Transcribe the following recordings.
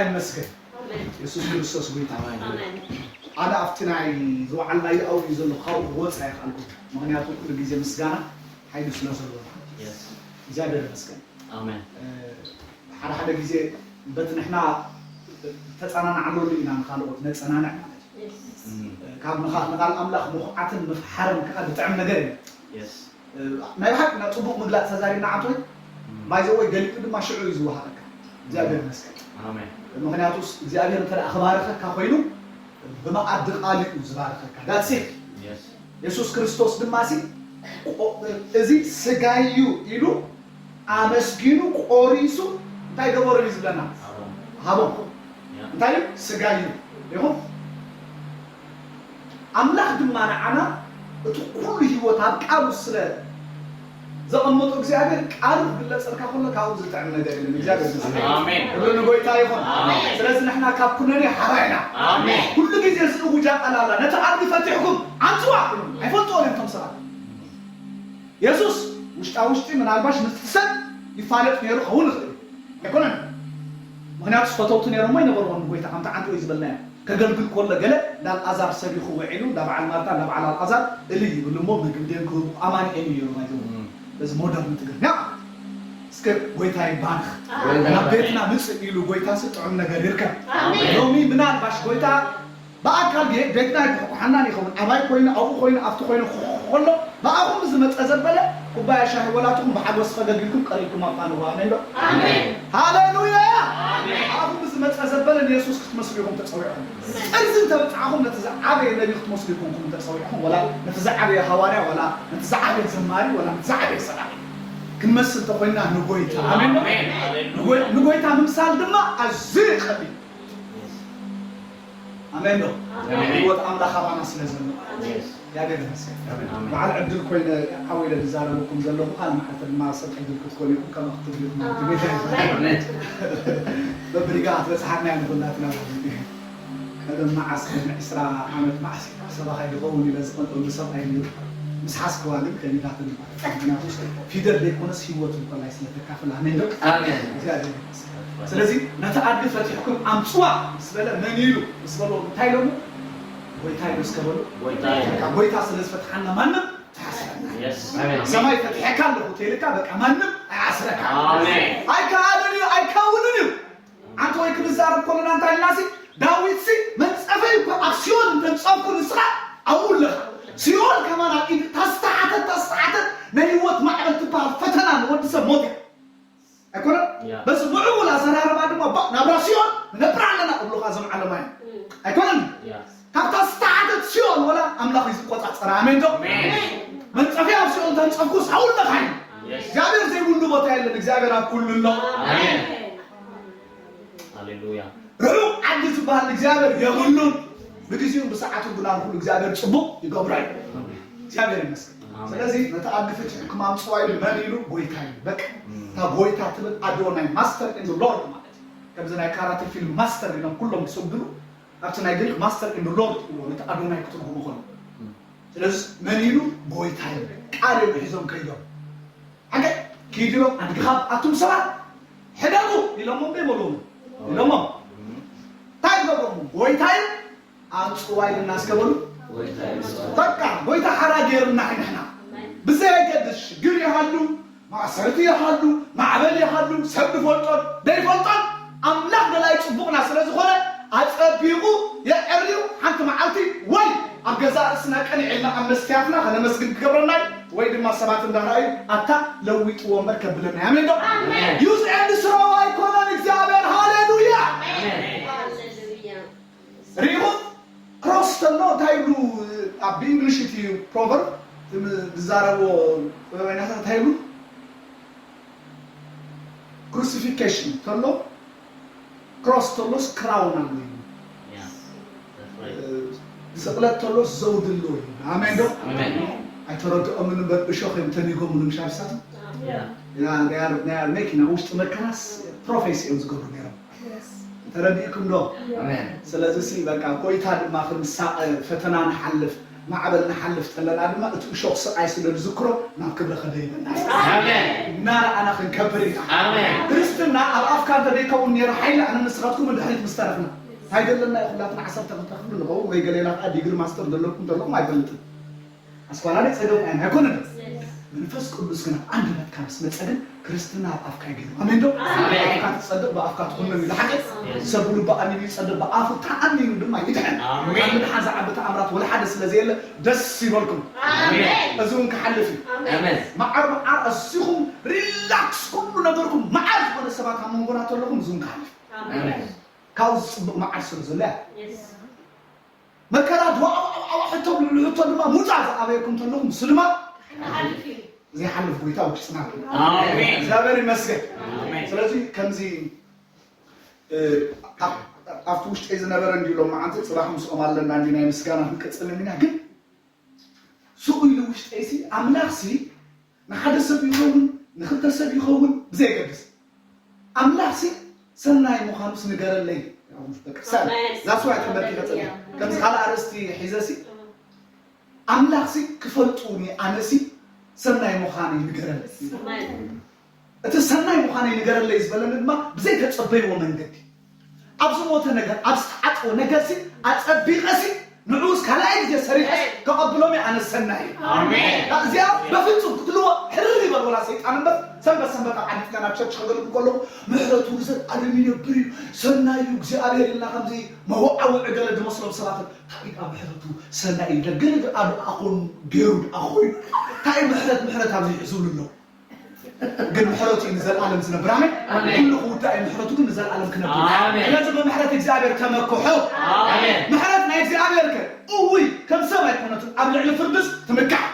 ይመስገን። የሱስ ክርስቶስ ጎይታ። ኣነ ኣብቲ ናይ ዝወዓልናዮ ኣውዩ ዘለኹ ካብኡ ክወፅእ ኣይኽኣልኩን። ምኽንያቱ ኩሉ ግዜ ምስጋና ሓይሊ ስለ ዘለዎ። እግዚኣብሔር ይመስገን። ሓደ ሓደ ግዜ በቲ ንሕና ተፀናናዕነሉ ኢና ንኻልኦት ነፀናንዕ ማለት እዩ። ካብ ንኻል ኣምላኽ ምኹዓትን ምፍሓርን ከዓ ዝጥዕም ነገር እዩ። ናይ ብሓቂ ናብ ፅቡቕ ምግላፅ ተዛሪብና ዓንቶይ ባይዘወይ ገሊኡ ድማ ሽዑ እዩ ዝወሃበካ። እግዚኣብሔር ይመስገን። ምኽንያቱስ እግዚኣብሔር እንተ ክባርኸካ ኮይኑ ብመኣዲ ቃል እዩ ዝባርኸካ። ዳትስ የሱስ ክርስቶስ ድማ ሲ እዚ ስጋይ እዩ ኢሉ ኣመስጊኑ ቆሪሱ እንታይ ገበሩ እዩ ዝብለና? ሃቦም። እንታይ እዩ? ስጋይ እዩ። ይኹን ኣምላኽ ድማ ንዓና እቲ ኩሉ ህይወት ኣብ ቃሉ ስለ ዘቐመጦ እግዚኣብሔር ቃሉ ክግለጸልካ ከሎ ካብኡ ዝጥዕም ነገር የለን። እግዚኣብሔር ይመስገን። ኣሜን። ክብሪ ንጎይታ ይኹን። ኣሜን። ስለዚ ንሕና ካብ ኩነኔ ሓራ ኢና። ኣሜን። ኩሉ ግዜ እዚ እውጃ ቃል ኣላ። ነቲ ዓዲ ፈቲሕኩም ኣምጽዋ። ኣይፈልጥዎን እዮም እቶም ሰባት። የሱስ ውሽጣ ውሽጢ ምናልባሽ ምስቲ ሰብ ይፋለጥ ነይሩ ክኸውን ይኽእል እዩ። ኣይኮነን። ምኽንያቱ ፈተውቲ ነይሮሞ ኣይነበርዎን ንጎይታ ከምቲ ዓንዲ ወይ ዝበልናዮ። ከገልግል ከሎ ገለ እንዳ ኣልኣዛር ሰቢኹ ውዒሉ እንዳ በዓል ማርታ እንዳ በዓል ኣልኣዛር እልይ ይብሉ እሞ ምግቢ ድዮም ክህቡ ኣማኑኤል እዩ ነይሩ ማለት እዩ። በዚ ሞደርን ትግርኛ ማለት እዩ። እስከ ጎይታ ይባርኽ። ኣሜን። ናብ ቤትና ምጽእ ኢሉ ጎይታ ሲ ጥዑም ነገር ይርከብ። ኣሜን። ሎሚ ምናልባሽ ጎይታ ብኣካል ቤ- ቤትና ይኩሕኩሓናን ይኸውን ኣባይ ኮይኑ ኣብኡ ኮይኑ ኣብቲ ኮይኑ ክኹሕኩሕ ከሎ ብኣኹም ዝመፀ ዘበለ ኩባያ ሻሂ ወላትኹም ብሓጎስ ፈገግ ኢልኩም ቀሪብኩም ኣፋንዋ ኣሜን ዶ? ኣሜን። ሃሌሉያ። ኣሜን። ኣኹም ዝመፀ ዘበለ ንየሱስ ክትመስሉ ኢኹም ተፀዊዕኹም። ጥርዚ እንተበፃዕኹም ነቲ ዝዓበየ ነቢ ክትመስሉ ኢኹም ተፀዊዕኹም ወላ ነቲ ዝዓበየ ሃዋርያ ወላ ነቲ ዝዓበየ ዘማሪ ወላ ነቲ ዝዓበየ ሰራሒ ክንመስል ተኮይና ንጎይታ ኣሜን ዶ? ኣሜን። ንጎይ- ንጎይታ ምምሳል ድማ ኣዝዩ ይቐሊል። ኣሜን ዶ? ኣሜን። ህይወት ኣምላኽ ኣባና ስለ ዘሎ። ኣሜን። እግዚኣብሔር ይመስገን። ኣሜን። በዓል ዕድል ኮይነ ዓው ኢለ ዝዛረበኩም ዘለኹ ካልእ መዓልቲ ድማ ሰብ ዕድል ክትኮኑ ኢኹም ከምኣ ክትብሉ ኢኹም ማለት እዩ። ኣሜን። በብሪጋ ክትበጽሓና እያ ንኹላትና ማለት እዩ። ቀደም መዓስ ቅድሚ ዕስራ ዓመት መዓስ ሰባኻይ ድኸውን ኢለ ዝቐልጠሉ ሰብኣይ ነይሩ። ምስ ሓዝክዋ ግን ከቢዳትኒ ማለት እዩ። ምክንያቱ ፊደል ዘይኮነስ ህይወት እንኮላይ ስለ ተካፍል ኣሜን ዶ? ኣሜን። እግዚኣብሔር ይመስገን። ስለዚ ነቲ ኣድጊ ፈቲሕኩም ኣምፅዋ ምስ በለ መን ኢሉ ምስ በሎ እንታይ ኢሎሞ? ጎይታ ኢሉ እስከ በሉ። ጎይታ ኢሉ። በቃ ጎይታ ስለ ዝፈትሓና ማንም ተሓስበና። የስ። ኣሜን። ሰማይ ፈቲሐካ ኣለኹ ተይልካ በቃ ማንም ኣይኣስረካ። ኣሜን። ኣይከኣልን እዩ ኣይከውንን እዩ። ኣንተ ወይ ክንዛረብ ከለና እንታይ ኢልና ሲ ዳዊት ሲ መንፀፈይ እኮ ኣብ ሲኦል እንተንፀፍኩ ንስኻ ኣብኡ ኣለኻ። ሲኦል ከማን ኣብ ኢድ ታስተሓተት ታስተሓተት ናይ ህይወት ማዕበል ትበሃል ፈተና ንወዲ ሰብ ሞት እያ። ኣይኮነን? ያ። በዚ ምዕቡል ኣዘራርባ ድማ ባ ናብራ ሲኦል ንነብር ኣለና እብሉኻ እዞም ዓለማውያን። እም። ኣይኮነን? ያ። ካብታ ዝተሓተት ሲኦል ወላ ኣምላኽ እዩ ዝቆጻጸራ። ኣሜን ዶ? ኣሜን። መንጸፊያ ኣብ ሲኦል እንተንጸፍኩስ ኣብኡ ኣለኻ እዩ። የስ። እግዚኣብሔር ዘይብሉ ቦታ የለን። እግዚኣብሔር ኣብ ኩሉ ኣሎ። ኣሜን። ሃሌሉያ። ርሑቕ ዓዲ ዝበሃል እግዚኣብሔር የብሉን። ብግዜኡን ብሰዓቱን ግና ንኹሉ እግዚኣብሔር ጽቡቕ ይገብሮ እዩ። እግዚኣብሔር ይመስገን። ኣሜን። ስለዚ ነቲ ኣድጊ ፈቲሕኩም ኣምጽዋ ኢሉ መን ኢሉ? ጎይታ ኢሉ። በቃ እም። እታ ጎይታ ትብል ኣዶናይ ማስተር ኤንድ ሎርድ ማለት እዩ። ከምዚ ናይ ካራቴ ፊልም ማስተር ኢሎም ኩሎም ዝሰግድሉ ኣብቲ ናይ ግሪክ ማስተር ኤንድ ሎርድ ኢልዎ ነቲ ኣዶናይ ክትርጉሞ ከሎ። እም። ስለዚ መን ኢሉ? ጎይታ ኢሉ። ቃል እዮም ሒዞም ከይዶም። ሓቀ ኪድ ኢሎም ኣድግኻ ኣቱም ሰባት ሕደጉ ኢሎሞም ዶ ይበልዎም? ኢሎሞም። እንታይ ይገብሮም? ጎይታ እዩ ኣምፅዋ ኢልና እስከ በሉ። በቃ ጎይታ ሓራ ገይርና ንሕና ብዘየገድስ ሽግር ይሃሉ ማእሰርቲ ይሃሉ ማዕበል ይሃሉ ሰብ ንፈልጦን ዘይፈልጦን ኣምላኽ ደላይ ፅቡቕና ስለ ዝኾነ ኣፀቢቑ የዕርዩ ሓንቲ መዓልቲ ወይ ኣብ ገዛ ርእስና ቀኒዕ ኢልና ኣብ መስትያትና ከነመስግን ክገብረና እዩ ወይ ድማ ሰባት እንዳረኣዩ ኣታ ለዊጥዎ እምበር ከብለና እዩ። ኣሜን ዶ? ኣሜን። ዩዝ ኤንድ ስራው ኣይኮነን እግዚኣብሔር። ሃሌሉያ። ኣሜን። ሃሌሉያ። ሪኢኹም ክሮስ ተሎ እንታይ ይብሉ ኣብ ብእንግሊሽ እቲ ፕሮቨርብ ዝዛረብዎ ጥበበኛታት እንታይ ይብሉ? ክሩሲፊኬሽን ተሎ ክሮስ ተሎስ ክራውን ኣሎ እዩ። ስቕለት ተሎስ ዘውዲ ኣሎ እዩ። ኣሜን ዶ? ኣይተረድኦምን እምበር እሾኽ እዮም ተኒጎምሉ ምሻል ሳት መኪና ውሽጢ መከራስ ፕሮፌሲ እዮም ዝገብሩ ነይሮም። ተረዲእኩም ዶ? ስለዚ ሲ በቃ ጎይታ ድማ ክንሳቐ ፈተና ንሓልፍ ማዕበል ንሓልፍ ተለና ድማ እቲ እሾኽ ስቓይ ስለ ዝዝክሮ ናብ ክብሪ ከደይበና ኣሜን። እናረኣና ክንከብር ኢና። ኣሜን። ክርስትና ኣብ ኣፍካ እንተደይከውን ነይሩ ሓይሊ ኣነ ንስኻትኩም ንድሕሪት ምስ ተረፍና እንታይ ዘለና እዩ? ኩላትና ዓሰርተ ክልተ ክፍሊ ንኸውን ወይ ገሌና ከዓ ዲግሪ ማስተር ዘለኩም ዘለኹም ኣይፈልጥን። ኣስኳላሊ ጸገም ኣይ ኣይኮነን። መንፈስ ቅዱስ ግን ኣብ ኣንደበትካ ምስ መጸ ግን ክርስትና ኣብ ኣፍካ ይገይሩ። ኣሜን ዶ? ኣሜን። ኣፍካ ትጸድቕ ብኣፍካ ትኹነን ኢሉ ሓቂ ሰብ ብልቡ ኣሚኑ ይጸድቕ ብኣፉ ተኣሚኑ ድማ ይድሕን። ኣሜን። ኣብ ምድሓን ዝዓቢ ተኣምራት ወላ ሓደ ስለ ዘየለ ደስ ይበልኩም። ኣሜን። እዚ እውን ክሓልፍ እዩ። ኣሜን። መዓር መዓር ኣዚኹም ሪላክስ ኩሉ ነገርኩም መዓር ዝኾነ ሰባት ኣብ መንጎና ተለኹም እዚ እውን ክሓልፍ እዩ። ኣሜን። ካብኡ ዝፅብቕ መዓር ስለ ዘሎ እያ። መከራ ድዋዕዋዕዋዕ ሕቶ ብልዕሊ ሕቶ ድማ ሙፃ ዝኣበየኩም ተለኹም ንሱ ድማ ዘይሓልፍ ጎይታ ውሽጥና ኣሎ። ኣሜን። እግዚኣብሔር ይመስገን። ኣሜን። ስለዚ ከምዚ እ፣ ኣብ- ኣብቲ ውሽጠይ ዝነበረ እንዲ ሎም መዓንቲ ፅባሕ ምስኦም ኣለና እንዲ ናይ ምስጋና ክንቅፅል እንዲና ግን ስቕ ኢሉ ውሽጠይ ሲ ኣምላኽ ሲ ንሓደ ሰብ ይኸውን ንክልተ ሰብ ይኸውን ብዘይገድስ ኣምላኽ ሲ ሰናይ ምዃኑስ ንገረለይ። ዛስዋይ ተመልኪ ከምዚ ካልእ ኣርእስቲ ሒዘ ሲ ኣምላኽ ሲ ክፈልጡኒ ኣነ ሲ ሰናይ ምዃነይ ንገረለይ። እቲ ሰናይ ምዃነይ ንገረለይ ዝበለኒ ድማ ብዘይተጸበይዎ መንገዲ ኣብ ዝሞተ ነገር ኣብ ዝተዓጽወ ነገርሲ ኣጸቢቐሲ ንዕኡስ ካልኣይ ግዜ ሰሪሐስ ከቐብሎም እየ ኣነ ሰናይ እዩ። ኣሜን። እዚኣ በፍጹም ክትልዎ ሕርር ይበል ወላ ሰይጣን እምበር ሰንበት ሰንበት ኣብ ዓዲትና ናብ ቸርች ከገልግል ከለኹ ምሕረቱ ንዘለኣለም ይነብር እዩ ሰናይ እዩ እግዚኣብሔር ኢልና ከምዚ መወዓውዒ ገለ ዝመስሎም ሰባት እንታይ ኣብ ምሕረቱ ሰናይ እዩ ደገ ነገር ኣብ ኣኾን ገይሩ ኣኾይኑ እንታይ ምሕረት ምሕረት ኣብዚ ይሕዝብሉ ኣለዉ ግን ምሕረቱ እዩ ንዘለኣለም ዝነብር ኣሜን ኩሉ ክውዳእ እዩ ምሕረቱ ግን ንዘለኣለም ክነብር ስለዚ ብምሕረት እግዚኣብሔር ተመክሑ ምሕረት ናይ እግዚኣብሔር ከ እውይ ከም ሰብ ኣይኮነትን ኣብ ልዕሊ ፍርድስ ትምካሕ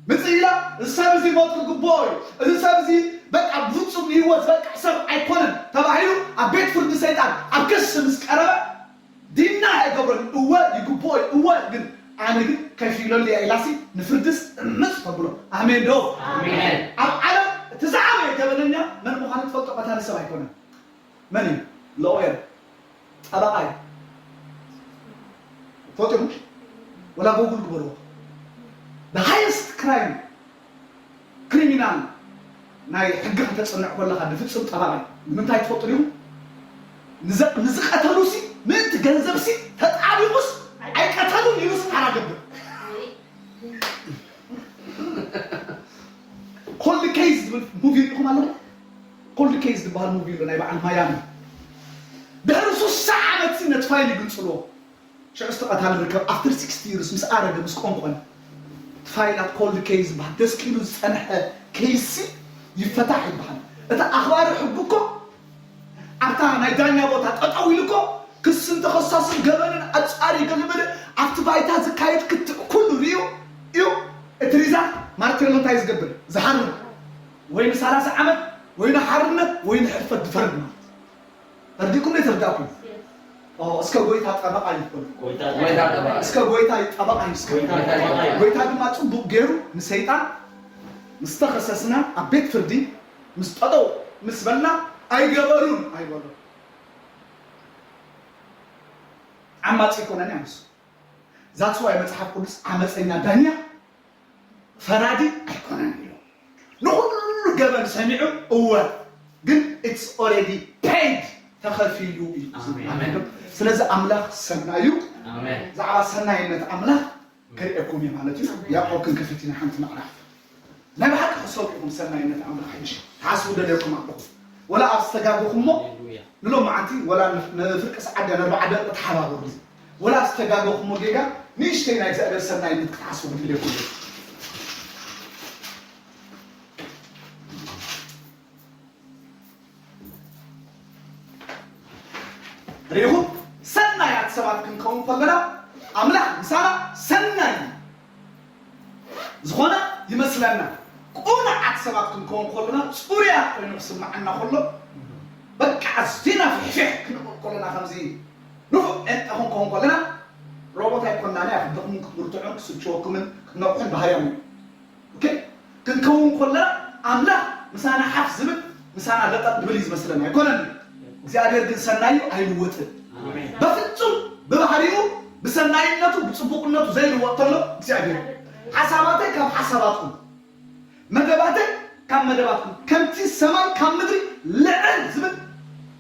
ምፅእ ኢላ እዚ ሰብ እዚ ሞት ክግብኦ እዩ እዚ ሰብ እዚ በቃ ብፍፁም ንህይወት ዝበቅዕ ሰብ ኣይኮነን ተባሂሉ ኣብ ቤት ፍርዲ ሰይጣን ኣብ ክሲ ምስ ቀረበ ዲና ኣይገብሮን እወ ይግብኦ እዩ እወ ግን ኣነ ግን ከፊለሉ እያ ኢላሲ ንፍርድስ እምፅ ተብሎ ኣሜን ዶ ኣብ ዓለም እቲ ዝዓበየ ገበነኛ መን ምዃኑ ትፈልጦ ቀታሊ ሰብ ኣይኮነን መን እዩ ሎየር ጠበቓ እዩ ትፈልጦ ወላ ጎጉል ግበርዎ ሃየስት ክራይም ክሪሚናል ናይ ሕጊ ከተፅንዕ ከለካ ዝፍፅም ጠባቂ ንምንታይ ትፈልጡ ዲኹም ንዝቀተሉ ሲ ምእንቲ ገንዘብ ሲ ተጣቢቁስ ኣይቀተሉን ኢሉስ ሓራ ገብር ኮልድ ኬዝ ዝብል ሙቪ ሪኢኹም ኣለኹም ኮልድ ኬዝ ዝበሃል ሙቪ ኣሎ ናይ በዓል ማያሚ ድሕሪ ሱሳ ዓመት ሲ ነቲ ፋይል ይግንፅልዎ ሽዑ ዝተቐታለ ርከብ after sixty years ምስ ኣረገ ምስ ቆንቆነ እቲ ፋይላት ኮልድ ኬዝ ዝበሃል ደስኪሉ ዝፀንሐ ኬይሲ ይፈታሕ ይበሃል እቲ ኣኽባሪ ሕጊ እኮ ኣብታ ናይ ዳኛ ቦታ ጠጠው ኢሉ እኮ ክስን ተኸሳስን ገበንን ኣፃሪ ይገልብል ኣብቲ ባይታ ዝካየድ ክትዕ ኩሉ ሪኡ እዩ እቲ ሪዛልት ማርቴሎ እንታይ ዝገብር ዝሃርም ወይ ን30 ዓመት ወይ ንሓርነት ወይ ንሕልፈት ዝፈርድ ማለት ተርዲኩም ዶ ተርዳኩም እስከ ጎይታ ጠበቃ ይበሉ እስከ ጎይታ ጠበቃ ይስከ ጎይታ ድማ ጽቡቅ ገይሩ ንሰይጣን ምስ ተኸሰስና ኣብ ቤት ፍርዲ ምስ ጠጠው ምስ በልና ኣይገበሩን ኣይበሉ ዓማጺ ይኮነን ያምስ that's why መጽሓፍ ቅዱስ ዓመፀኛ ዳኛ ፈራዲ ኣይኮነን ኢሉ ንኩሉ ገበን ሰሚዑ እወ ግን it's already paid ተኸፊሉ እዩ ስለዚ ኣምላኽ ሰናዩ ዛዕባ ሰናይነት ኣምላኽ ከርእየኩም እዩ ማለት እዩ ያዕቆብ ክንከፍት ኢና ሓንቲ ምዕራፍ ናይ ብሓቂ ክሰብኩም ሰናይነት ኣምላኽ ሕጂ ትሓስቡ ደለኩም ኣለኹም ወላ ኣብ ዝተጋገኹሞ ንሎማዓንቲ ወላ ንፍርቂ ሰዓት ድያ ነርባዓ ደቂቕ ተሓባበሩ ወላ ዝተጋገኹሞ ጌጋ ንእሽተይ ናይ እግዚኣብሔር ሰናይነት ክትሓስቡ ክድልየኩም ርኢኹም ሰናያት ሰባት ክንከውን ከለና ኣምላኽ ምሳና ሰናይ ዝኾነ ይመስለና ቁኑዓት ሰባት ክንከውን ከለና ፅሩያት ኮይኑ ክስምዓና ከሎ በቃ ኣዝና ፍሕፍሕ ክንብል ከለና ከምዚ ንፉዕ ጴንጠ ክንከውን ከለና ሮቦት ኣይኮናን እያ ክትደኽሙን ክትብርትዑን ክስልችወኩምን ክትነቕሑን ባህርያም እዩ ክንከውን ከለና ኣምላኽ ምሳና ሓፍ ዝብል ምሳና ለጠጥ ዝብል እዩ ዝመስለና ኣይኮነን እግዚኣብሔር ግን ሰናዩ ኣይልወጥን በፍጹም ብባህሪኡ ብሰናይነቱ ብጽቡቕነቱ ዘይልወጥ ተሎ እግዚኣብሔር። ሓሳባተይ ካብ ሓሳባትኩም፣ መደባተይ ካብ መደባትኩም፣ ከምቲ ሰማይ ካብ ምድሪ ልዕል ዝብል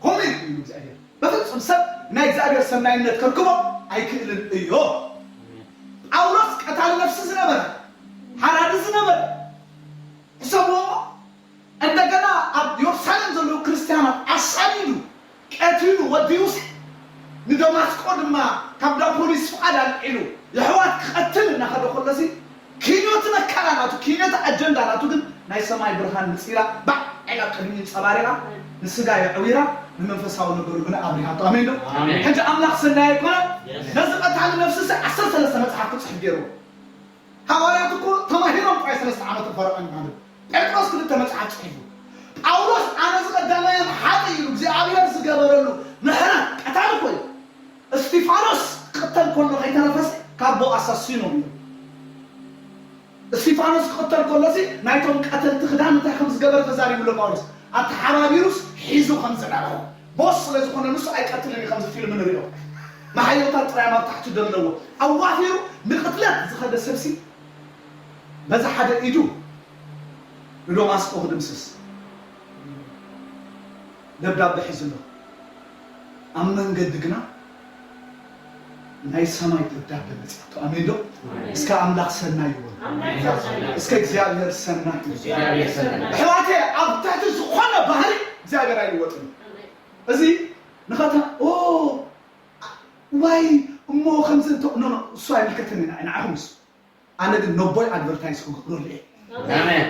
ከምኡ እዩ እግዚኣብሔር። በፍጹም ሰብ ናይ እግዚኣብሔር ሰናይነት ከርክቦ ኣይክእልን እዮ። ጳውሎስ ቀታሊ ነፍሲ ዝነበረ፣ ሓራዲ ዝነበረ፣ ሕሰብዎ። እንደገና ኣብ የሩሳሌም ዘለዉ ክርስትያናት ኣሳዲዱ ቀቲሉ ወዲኡሲ፣ ንደማስቆ ድማ ካብ ዳ ፖሊስ ፍቓድ ኣልዒሉ የሕዋት ክቐትል እናኸደ ከሎሲ፣ ኪንዮቲ መከራ ናቱ፣ ኪንዮቲ ኣጀንዳ ናቱ ግን ናይ ሰማይ ብርሃን ንጺራ ባዕ ኢላ ኣብ ቅድሚ ኣንጸባሪቓ፣ ንስጋ የዕዊራ፣ ንመንፈሳዊ ነገሩ ግን ኣብሪሃቶ። ኣሜን ዶ? ኣሜን። ሕጂ ኣምላኽ ሰናይ ኣይኮነን? የስ። ነዚ ቀታሊ ነፍሲ ሲ ዓሰርተ ሰለስተ መጽሓፍ ክጽሕፍ ገይርዎ። ሃዋርያት እኮ ተማሂሮም ጥራይ ሰለስተ ዓመት ፈረቐን ማለት እዩ። ጴጥሮስ ክልተ መጽሓፍ ጽሒፉ። ጳውሎስ ኣነ ዝቐዳማዮም ሓጢእ ኢሉ እግዚኣብሔር ዝገበረሉ ምሕረት ቀታሊ እኮ እዩ። እስጢፋኖስ ክቕተል ከሎ ከይተረፈስ ካብ ቦ ኣሳሲኖም እዩ። እስጢፋኖስ ክቕተል ከሎሲ ናይቶም ቀተልቲ ክዳን እንታይ ከም ዝገበረ ተዛሪቡሎ ጳውሎስ። ኣተሓባቢሩስ ሒዙ ከም ዝነበረ። ቦስ ስለ ዝኾነ ንሱ ኣይቀትልን እዩ ከምዚ ፊልም ንሪኦ። መሓየውታት ጥራይ ኣብ ታሕቲ ደለዎ። ኣዋፊሩ ንቕትለት ዝኸደ ሰብሲ በዛ ሓደ ኢዱ ንደማስቆ ክድምስስ ደብዳቤ ሒዙ ኣሎ። ኣብ መንገዲ ግና ናይ ሰማይ ደብዳቤ መጽኣቶ። ኣሜን ዶ? ኣሜን። እስከ ኣምላኽ ሰናይ ይበል። ኣሜን። እስከ እግዚኣብሔር ሰናይ ይበል። እግዚኣብሔር ሰናይ። ኣሕዋተይ፣ ኣብ ትሕቲ ዝኾነ ባህሪ እግዚኣብሔር ኣይልወጥን። ኣሜን። እዚ ንኸታ-፣ ኦ፣ ዋይ፣ እሞ ከምዚ እንተ-፣ ኖ፣ ኖ፣ እሱ ኣይምልከተኒ፣ ንዓ-፣ ንዓኹም እሱ። ኣነ ግን ነቦይ ኣድቨርታይዝ ክገብረሉ እየ። ኣሜን።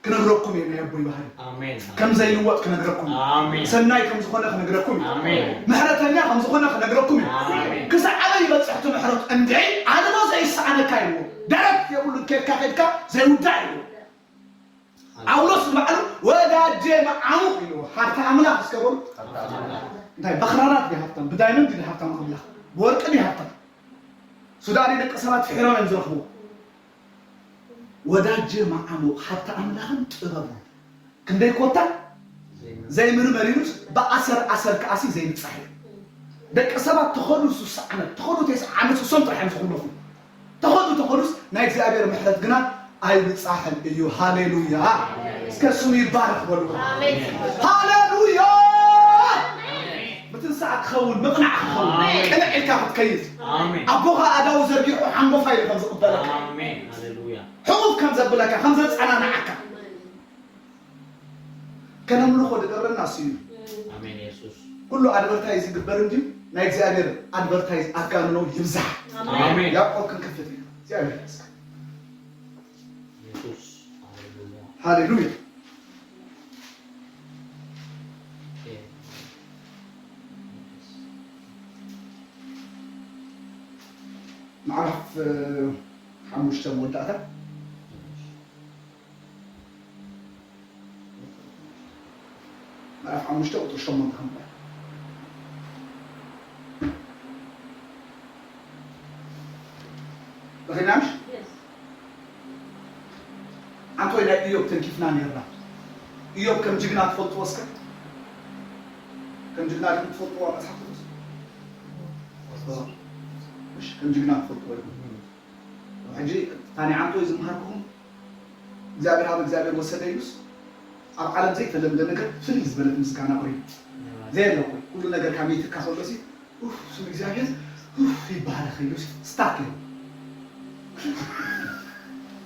ክነግረኩም እየ ናይ ኣቦይ ባህሪ። ኣሜን። ከም ዘይልወጥ ክነግረኩም እየ። ኣሜን። ሰናይ ከም ዝኾነ ክነግረኩም እየ። ኣሜን። ምሕረተኛ ከም ዝኾነ ክነግረኩም እየ። ኣሜን። ክሳዕ ኣበይ ይበጽሕ እቲ ምሕረቱ? እንድዒ ኣልቦ ዘይሰኣነካ ኢልዎ። ደረት የብሉን፣ ኬድካ ኬድካ ዘይውዳእ ኢልዎ። ጳውሎስ ንባዕሉ ወዳጄ መዓሙቕ ኢልዎ። ሃብቲ ኣምላኽ እስከ በሉ። እንታይ በኽራራት ድዩ ሃብታም? ብዳይመንድ ድዩ ሃብታም ኣምላኽ? ብወርቂ ድዩ ሃብታም? ሱዳን ደቂ ሰባት ፍሒሮም እዮም ዝረኽቡ። ወዳጄ መዓሙቕ ሃብቲ ኣምላኽን ጥበቡ ክንደይ ኮታ ዘይምርመር ኢሉስ ብኣሰር ኣሰር ከኣሲ ዘይብጻሕ እዩ። ደቂ ሰባት ተኸዱ ስሳ ዓመት፣ ተኸዱ ተስዓ ዓመት እሶም ጥራሕ እዮም ዝኽለፉ። ተኸዱ ተኸዱስ ናይ እግዚኣብሔር ምሕረት ግና ኣይብጻሕን እዩ። ሃሌሉያ! እስከ ስሙ ይባረክ በሉ። ኣሜን። ሃሌሉያ! ምትንሳእ ክኸውን፣ ምቕናዕ ክኸውን፣ ኣሜን። ቅንዕ ኢልካ ክትከይድ፣ ኣሜን። ኣቦኻ ኣእዳዉ ዘርጊሑ ሓንጎፋ ኢሉ ከም ዝቕበለካ፣ ኣሜን። ሃሌሉያ። ሕቑፍ ከም ዘብለካ፣ ከም ዘጸናንዓካ፣ ከነምልኾ ዝገብረና እሱ እዩ። ኣሜን የሱስ። ኩሉ ኣድቨርታይዝ ይግበር እንድዩ፣ ናይ እግዚኣብሔር ኣድቨርታይዝ ኣጋንኖ ይብዛሕ። ኣሜን። ያዕቆብ ክንከፍት ኢና። እግዚኣብሔር ይመስገን። የሱስ። ሃሌሉያ። ሃሌሉያ። ኦኬ። ምዕራፍ፣ እ፣ ሓሙሽተ መወዳእታ። ምዕራፍ ሓሙሽተ ቁጽሪ ሸሞንተ ከንብባ። ረኺብናሽ? የስ። ኣንቶይ ናይ ኢዮብ ተንኪፍና ነርና። ኢዮብ ከም ጅግና ትፈልጥዎ እስከ? ከም ጅግና ዲኹም ትፈልጥዎ ኣብ መጽሓፍ ቅዱስ? እሺ፣ ከም ጅግና ትፈልጥዎ ኢኹም። ሕጂ ታኒ ዓንቶ እዩ ዝምሃርኩም። እግዚኣብሔር ኣብ እግዚኣብሔር ወሰደ ኢሉስ ኣብ ዓለም ዘይተለምደ ነገር ፍልይ ዝበለት ምስጋና ኮይኑ ዘየለ እኮ ኩሉ ነገር ካብ ይትካ ከሎ ሲ ኡፍ ስም እግዚኣብሔር ኡፍ ይባረክ ኢሉስ ስታክ እዩ።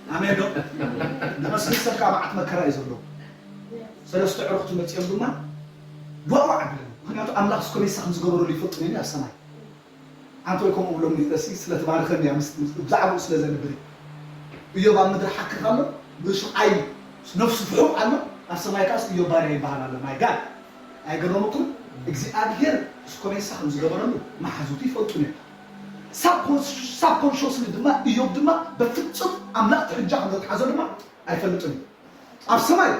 ኣሜን ዶ? ንመስል ሰብ ከዓ መዓት መከራ እዩ ዘሎ። ሰለስተ ዕሩኽቲ መፂኦም ድማ ጓዕ ጓዕ ኣቢሎም። ምክንያቱ ኣምላኽ እስኮ ሜሳ ከም ዝገበረሉ ይፈልጡ ነኒ ኣብ ሰማይ ኣንተ ወይ ከምኡ ብሎም ንፍረሲ ስለ ትባርኸኒ እያ፣ ምስ፣ ምስ፣ ብዛዕባኡ ስለ ዘንብር እዩ። እዮብ ኣብ ምድሪ ሓክኽ ኣሎ፣ ብስቓይ ነፍሱ ፍሑቕ ኣሎ፣ ኣብ ሰማይ ከኣስ እዮብ ባርያ ይበሃል ኣሎ። ማይ ጋድ! ኣይገረመኩም? እግዚኣብሔር እስኮ ሜሳ ከም ዝገበረሉ መሓዙቱ ይፈልጡ ነይሩ። ሳብኮንሽ-፣ ሳብኮንሽስሊ ድማ እዮብ ድማ በፍጹም ኣምላኽ ትሕጃ ከም ዘትሓዞ ድማ ኣይፈልጥን እዩ። ኣብ ሰማይ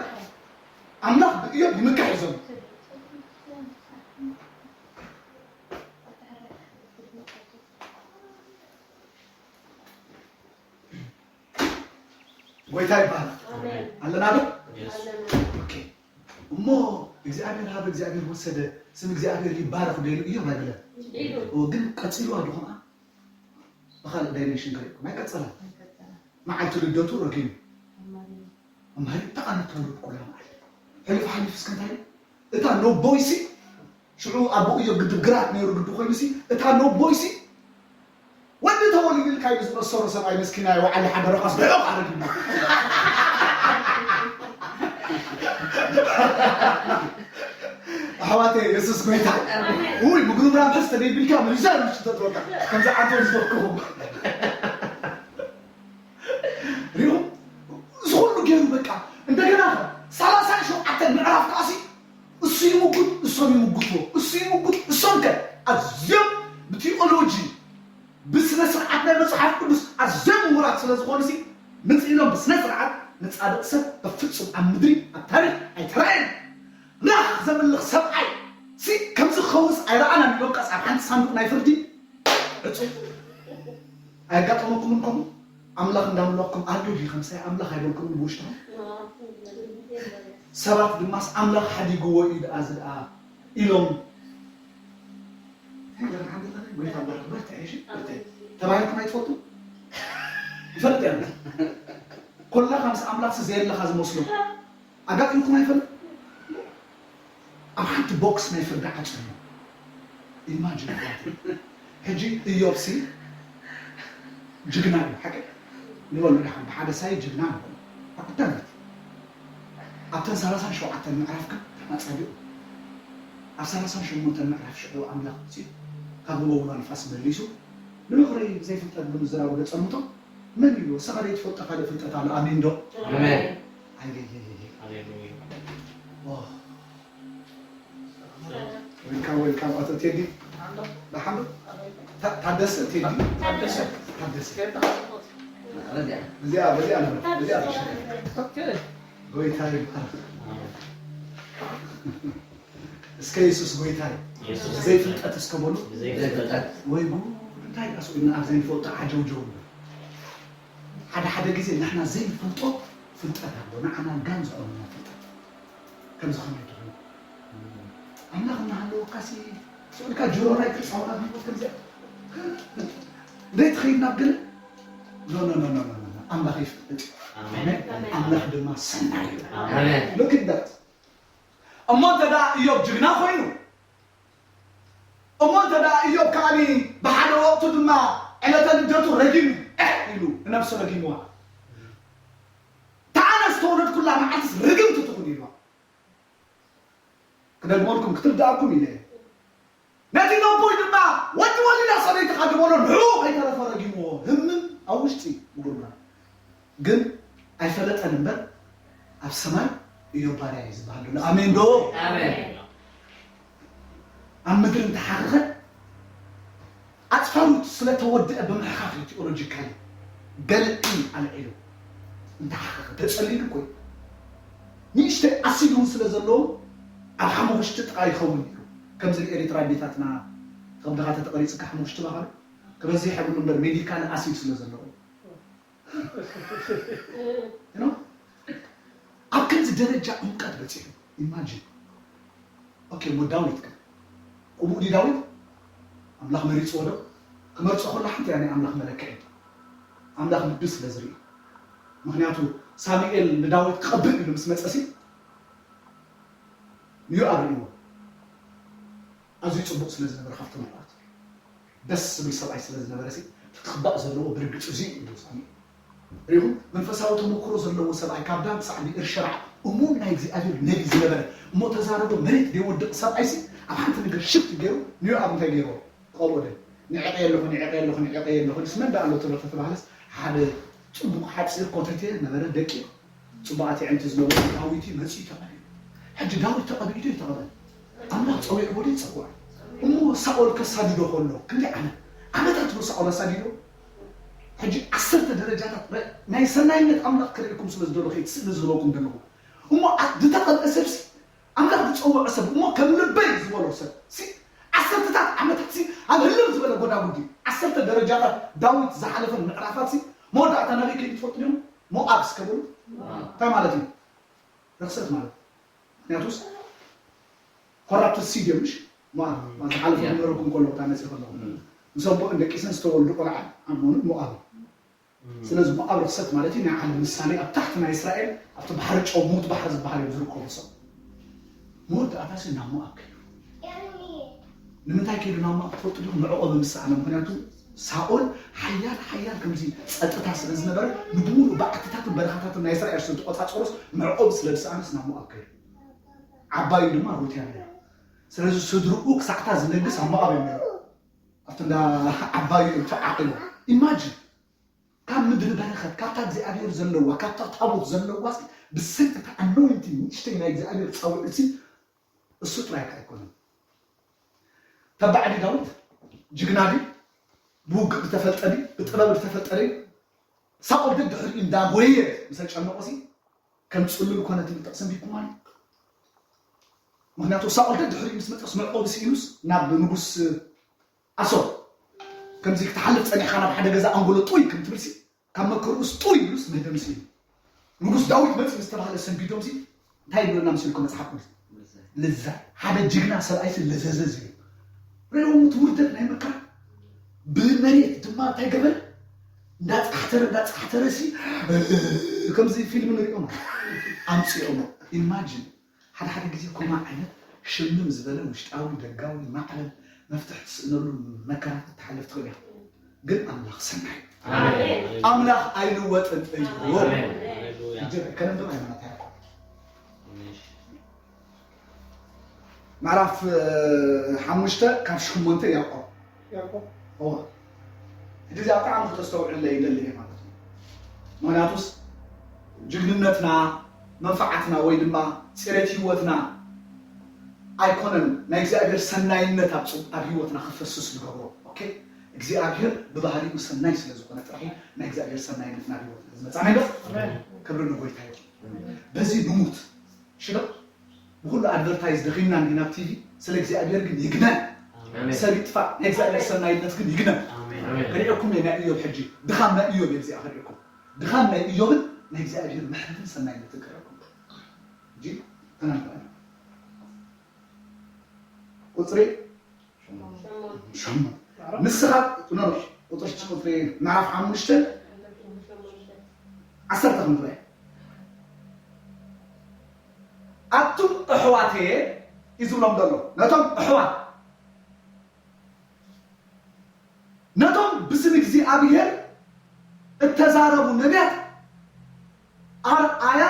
ኣምላኽ ብእዮብ ይምካሕ እዩ ዘሎ። ጎይታ ይባረክ። ኣሜን። ኣለና ዶ? የስ። ኣለና። ኦኬ። እሞ እግዚኣብሔር ሃበ፣ እግዚኣብሔር ወሰደ፣ ስም እግዚኣብሔር ይባረክ ዶ ኢሉ እዮብ ኣይበለን። ኢሉ። ኦ፣ ግን ቀጺሉ ኣሎ ከምኣ። ካልእ ዳይሜንሽን ገሊእኩም ኣይቀጸለን። መዓልቲ ልደቱ ረጊሙ። እምበሪ ተቓነተሉ ኩላ መዓልቲ። ሕሉፍ ሓሊፍ እስከ እንታይ እዩ? እታ ነቦይሲ ሽዑ ኣቦኡ እዮ ግድብ ግራት ነይሩ ግዲ ኮይኑሲ እታ ነቦይሲ ወዲ ተወሊዱልካ ኢሉ ዝመሰሮ ሰብኣይ መስኪና ይወዓለ ሓደረኻስ ብዕቕ ኣረጊሙ። ኣሕዋተይ የሱስ ጎይታ። ውይ ምግሩምራም ሕዝተ ደይብልካ ምልዛ ምሽ ተጥወካ ከምዚ ዓንቶ ዝፈክኹም ሪኹም ዝኹሉ ገይሩ በቃ እንደገና ሰላሳን ሸውዓተን ምዕራፍ ከኣሲ እሱ ይምጉት እሶም ይምጉትዎ እሱ ይምጉት እሶም ከ ኣዝዮም ብቲኦሎጂ ብስነ ስርዓት ናይ መፅሓፍ ቅዱስ ኣዝዮም ምሁራት ስለ ዝኾኑ ሲ ምፅ ኢሎም ብስነ ስርዓት ንፃድቕ ሰብ በፍፁም ኣብ ምድሪ ኣብ ታሪክ ኣይተራእየን ራኽ ዘምልኽ ሰብኣይ ሲ ከምዚ ክኸውንስ ኣይረኣናን ኢሎም ቀፃብ ሓንቲ ሳንዱቅ ናይ ፍርዲ ዕፁ ኣየጋጠመኩምን ከምኡ ኣምላኽ እንዳምለኽኩም ኣሎ ድዩ ከምሳይ ኣምላኽ ኣይበልኩምን ብውሽጥኹም ሰባት ድማስ ኣምላኽ ሓዲግዎ እዩ ደኣ እዚ ደኣ ኢሎም ተባሂልኩም ኣይትፈልጡ ይፈልጥ እያ ኮላ ከምስ ኣምላኽሲ ዘየለኻ ዝመስሎም ኣጋጢምኩም ኣይፈልጥ ኣብ ሓንቲ ቦክስ ናይ ፍርዲ ዓፅዩ ኢማጂን ሕጂ እዮብ ሲ ጅግና እዩ ሓቂ ንበሉ ድሓን ብሓደ ሳይ ጅግና ንበሉ ኣብ ቀዳመት ኣብተን ሰላሳን ሸውዓተን ምዕራፍ ግን ኣፀቢቑ ኣብ ሰላሳን ሸሞንተን ምዕራፍ ሽዑ ኣምላኽ መፅኡ ካብ ህቦ ንፋስ መሊሱ ንምኽሪ ብዘይፍልጠት ብምዝራቡ ደፀምቶ መን እዩ ንስኻ ዘይትፈልጦ ካልእ ፍልጠት ኣሎ ኣሜን ዶ ኣሜን ኣየየየየ Welcome, welcome. ኣቶ ቴዲ ደሓን ዶ? ታደሰ ቴዲ ታደሰ ታደሰ እዚኣ በዚኣ ንብረት እዚኣ ተሸከም ጎይታ ይባል እስከ የሱስ ጎይታ እዩ ብዘይ ፍልጠት እስከ በሉ ወይ ጉድ እንታይ ዳስ ኢልና ኣብ ዘይንፈልጦ ዓጀውጀው ንብል ሓደ ሓደ ግዜ ንሕና ዘይንፈልጦ ፍልጠት ኣሎ ንዓና ጋን ዝኾነና ፍልጠት ከምዚ ከመይ ትኾኑ ኣምላኽ እናሃለወካሲ ስዑድካ ጅሮራይ ክፃወራ ቢቦ ከምዚኣ ዘይትኸይድ ናብ ገለ ኖኖኖኖ ኣምላኽ ይፍቅድ ኣምላኽ ድማ ሰናይ እዩ ሎክዳት እሞ እንተ ደኣ እዮብ ጅግና ኮይኑ እሞ እንተ ደኣ እዮብ ከኣኒ ብሓደ ወቕቱ ድማ ዕለተ ልደቱ ረጊሙ ኤሕ ኢሉ ንነብሱ ረጊምዋ እታ ኣነ ዝተወለድኩላ መዓልትስ ርግምቲ ትኹን ኢልዋ ክደግመልኩም ክትርድኣኩም ኢለ ነቲ ነቦይ ድማ ወዲ ወሊዳ ሰበይትኻ ዝበሎ ንዕኡ ከይተረፈ ረጊምዎ ህምም ኣብ ውሽጢ ብጉርና ግን ኣይፈለጠን እምበር ኣብ ሰማይ እዮ ባርያ እዩ ዝበሃል ኣሎ ኣሜን ዶ ኣብ ምድሪ እንተሓኸኸ ኣፅፋሩ ስለተወደአ ብምሕኻኽ እዩ ቴኦሎጂካሊ ገልዒ ኣልዒሉ እንተሓኸኸ ተፀሊሉ ኮይኑ ንእሽተይ ኣሲድ እውን ስለ ዘለዎ ኣብ ሓሙኽሽቲ ጥቓ ይኸውን ነይሩ ከምዚ ንኤሪትራ ኣዴታትና ከብድኻ ተተቐሪፅካ ሓሙኽሽቲ ባኻሉ ክበዝሕ የብሉ እምበር ሜዲካል ኣሲድ ስለ ዘለዎ You know? ኣብ ከምዚ ደረጃ ዕምቀት በፂሑ ኢማጂን ኦኬ እሞ ዳዊት ከ ቅቡእ ድዩ ዳዊት ኣምላኽ መሪፅዎ ዶ ክመርፆ ከሎ ሓንቲ እያ ናይ ኣምላኽ መለክዒ ኣምላኽ ልቢ ስለ ዝርኢ ምክንያቱ ሳሙኤል ንዳዊት ክቐብእ ኢሉ ምስ መፀሲ ንዮኣብ ርእይዎ ኣዝዩ ፅቡቕ ስለ ዝነበረ ካብቶም ኣሕዋት ደስ ዝብል ሰብኣይ ስለ ዝነበረ ሲ እቲ ክባእ ዘለዎ ብርግፅ እዚ እዩ ኢሉ ሳሚ ሪኹም መንፈሳዊ ተመክሮ ዘለዎ ሰብኣይ ካብ ዳን ክሳዕ ብኤር ሸራዕ እሙን ናይ እግዚኣብሔር ነቢ ዝነበረ እሞ ተዛረቦ መሬት ዘይወድቕ ሰብኣይ ሲ ኣብ ሓንቲ ነገር ሽፍት ገይሩ ንዮኣብ እንታይ ገይርዎ ክቐብኦ ደ ንዕቀ ኣለኹ ንዕቀ ኣለኹ ንዕቀ ኣለኹ ንስ መን ዳ ኣሎ ተሎ ተተባህለስ ሓደ ፅቡቕ ሓፂር ኮተቴ ነበረ ደቂቕ ጽቡቓት የዕንቲ ዝነበሩ ዳዊት እዩ መጺኡ ተቐቢኡ። ሕጂ ዳዊት ተቐቢኡ ዶ ኣይተቐበን? ኣምላኽ ጸዊዕዎ ዶ ኣይጸውዖን? እሞ ሳኦል ከሳድዶ ከሎ ክንደይ ዓመት ዓመታት ዶ ሳኦል ኣሳዲዶ? ሕጂ ዓሰርተ ደረጃታት ናይ ሰናይነት ኣምላኽ ክርእየኩም ስለ ዝደለኹ እየ እቲ ስእሊ ዝህበኩም ዘለኹ። እሞ ዝተቐብአ ሰብሲ ኣምላኽ ዝጸውዖ ሰብ እሞ ከም ልበይ ዝበሎ ሰብ ሲ ዓሰርተታት ዓመታት ሲ ኣብ ህልም ዝበለ ጎዳጉዲ ዓሰርተ ደረጃታት ዳዊት ዝሓለፈን ምዕራፋት ሲ መወዳእታ ናበይ ከይዱ ትፈልጡ ዲኹም? ሞኣብ እስከ በሉ እንታይ ማለት እዩ? ርኽሰት ማለት ምክንያቱስ ኮራፕትድ ሲድ እዮም ምሽ ሞኣብ ዝሓለፈ ክነረኩም ከሎ እታ መፅእ ከለኹ ምስ ኣቦኦን ደቂሰን ዝተወልዱ ቆልዓ ዓሞንን ሞኣብን። ስለዚ ሞኣብ ርኽሰት ማለት እዩ፣ ናይ ዓለም ምሳሌ። ኣብ ታሕቲ ናይ እስራኤል ኣብቲ ባሕሪ ጨው፣ ሙት ባሕሪ ዝበሃል እዮም ዝርከቡ። ሰብ መወዳእታ ሲ ናብ ሞኣብ ከይዱ። ንምንታይ ከይዱ ናብ ሞኣብ ትፈልጡ ዲኹም? መዕቆቢ ምስ ሰኣነ። ምኽንያቱ ሳኦል ሓያል ሓያል ከምዚ ጸጥታ ስለ ዝነበረ ንብሙሉ ባዕትታትን በረኻታትን ናይ እስራኤል ስለ ተቆጻጸሩስ መዕቆቢ ስለ ዝሰኣነስ ናብ ሞኣብ ከይዱ። ዓባዩ ድማ ሩት እያ ነይራ። ስለዚ ስድርኡ ክሳዕታ ዝነግስ ኣብ ሞኣብ እዮም ነይሮም። ኣብቲ እንዳ ዓባዩ እዮም ተዓቂቦም። ኢማጂን ካብ ምድሪ በረኸት፣ ካብታ እግዚኣብሔር ዘለዋ፣ ካብታ ታቦት ዘለዋ ሲ ብሰንኪ እታ ኣኖይንቲንግ ንእሽተይ ናይ እግዚኣብሔር ጻውዒት ሲ እሱ ጥራይ ከ ኣይኮነን። ተባዕ ድዩ ዳዊት? ጅግና ድዩ? ብውግእ ዝተፈልጠ ድዩ? ብጥበብ ዝተፈልጠ ድዩ? ሳኦል ደድሕሪኡ እንዳጎየ ምስ ኣጨነቆ ሲ ከም ጽሉል ኮነ ትብል ጥቕሲ ኣንቢብኩማ ድዩ? ምኽንያቱ ሳኦል ደድሕሪኡ ምስ መጠስ መዕቆቢ ስኢኑስ ናብ ንጉስ ኣሶር ከምዚ ክትሓልፍ ጸኒሕካ ናብ ሓደ ገዛ ኣንጎሎ ጡይ ከም ትብል ሲ ካብ መከርኡስ ጡይ ኢሉስ ምህደም ስኢኑ። ንጉስ ዳዊት መጽእ ምስ ተባህለ ሰንቢዶም ሲ እንታይ ይብለና መሲልኩም መጽሓፍ ቅዱስ? ልዛይ። ሓደ ጅግና ሰብኣይ ሲ ለዘዘ ዝብል። ርእይዎም እቲ ውርደት ናይ መከራ። ብመሬት ድማ እንታይ ገበረ? እንዳጻሕተረ፣ እንዳጻሕተረ ሲ ከምዚ ፊልም ንሪኦም ኣምጺኦሞ። ኢማጂን ሓደ ሓደ ግዜ ኮማ ዓይነት ሽምም ዝበለ ውሽጣዊ ደጋዊ ማዕበል መፍትሕ ትስእነሉ መከራ ክትሓልፍ ትኽእል ኢኻ። ግን ኣምላኽ ሰናይ። ኣሜን። ኣምላኽ ኣይልወጥን እዩ። ኣሜን። ሃሌሉያ። ሕጂ ከነንብብ ሃይማኖት ያዕቆብ። እሺ። ምዕራፍ፣ እ፣ ሓሙሽተ ካብ ሸሞንተ ያዕቆብ። ያዕቆብ። እወ። ሕጂ እዚኣ ብጣዕሚ ክተስተውዕለይ ይደሊ እየ ማለት እዩ። ምኽንያቱስ ጅግንነትና፣ መንፍዓትና ወይ ድማ ጽሬት ህይወትና ኣይኮነን ናይ እግዚኣብሔር ሰናይነት ኣብ ጽ-፣ ኣብ ህይወትና ክፈስስ ዝገብሮ። ኦኬ? እግዚኣብሔር ብባህሪኡ ሰናይ ስለ ዝኾነ ጥራሕ እዩ ናይ እግዚኣብሔር ሰናይነት ናብ ህይወትና ዝመጽእ። ኣሜን ዶ? ኣሜን። ክብሪ ንጎይታ ይኹን። ኣሜን። በዚ ንሙት። ሽዶ? ብኹሉ ኣድቨርታይዝ ደኺምና እንዲና ኣብ ቲቪ፣ ስለ እግዚኣብሔር ግን ይግነን። ኣሜን። ሰብ ይጥፋእ፣ ናይ እግዚኣብሔር ሰናይነት ግን ይግነን። ኣሜን። ኣሜን። ክሪኤኩም እየ ናይ እዮብ ሕጂ፣ ድኻም ናይ እዮብ እየ እዚኣ ክሪኤኩም። ድኻም ናይ እዮብን ናይ እግዚኣብሔር ምሕረትን ሰናይነትን ክሪኤኩም። ሕጂ ተናንበ። ቁጽሪ ሸሞንተ። ንስኻ፣ ኖ፣ ኖ፣ ቁጽሪ፣ ቁጽሪ ምዕራፍ ሓሙሽተ፣ ዓሰርተ ክንደይ? ኣቱም ኣሕዋተየ እዩ ዝብሎም ዘሎ። ነቶም ኣሕዋት፣ ነቶም ብስም እግዚኣብሔር እተዛረቡ ነቢያት ኣርኣያ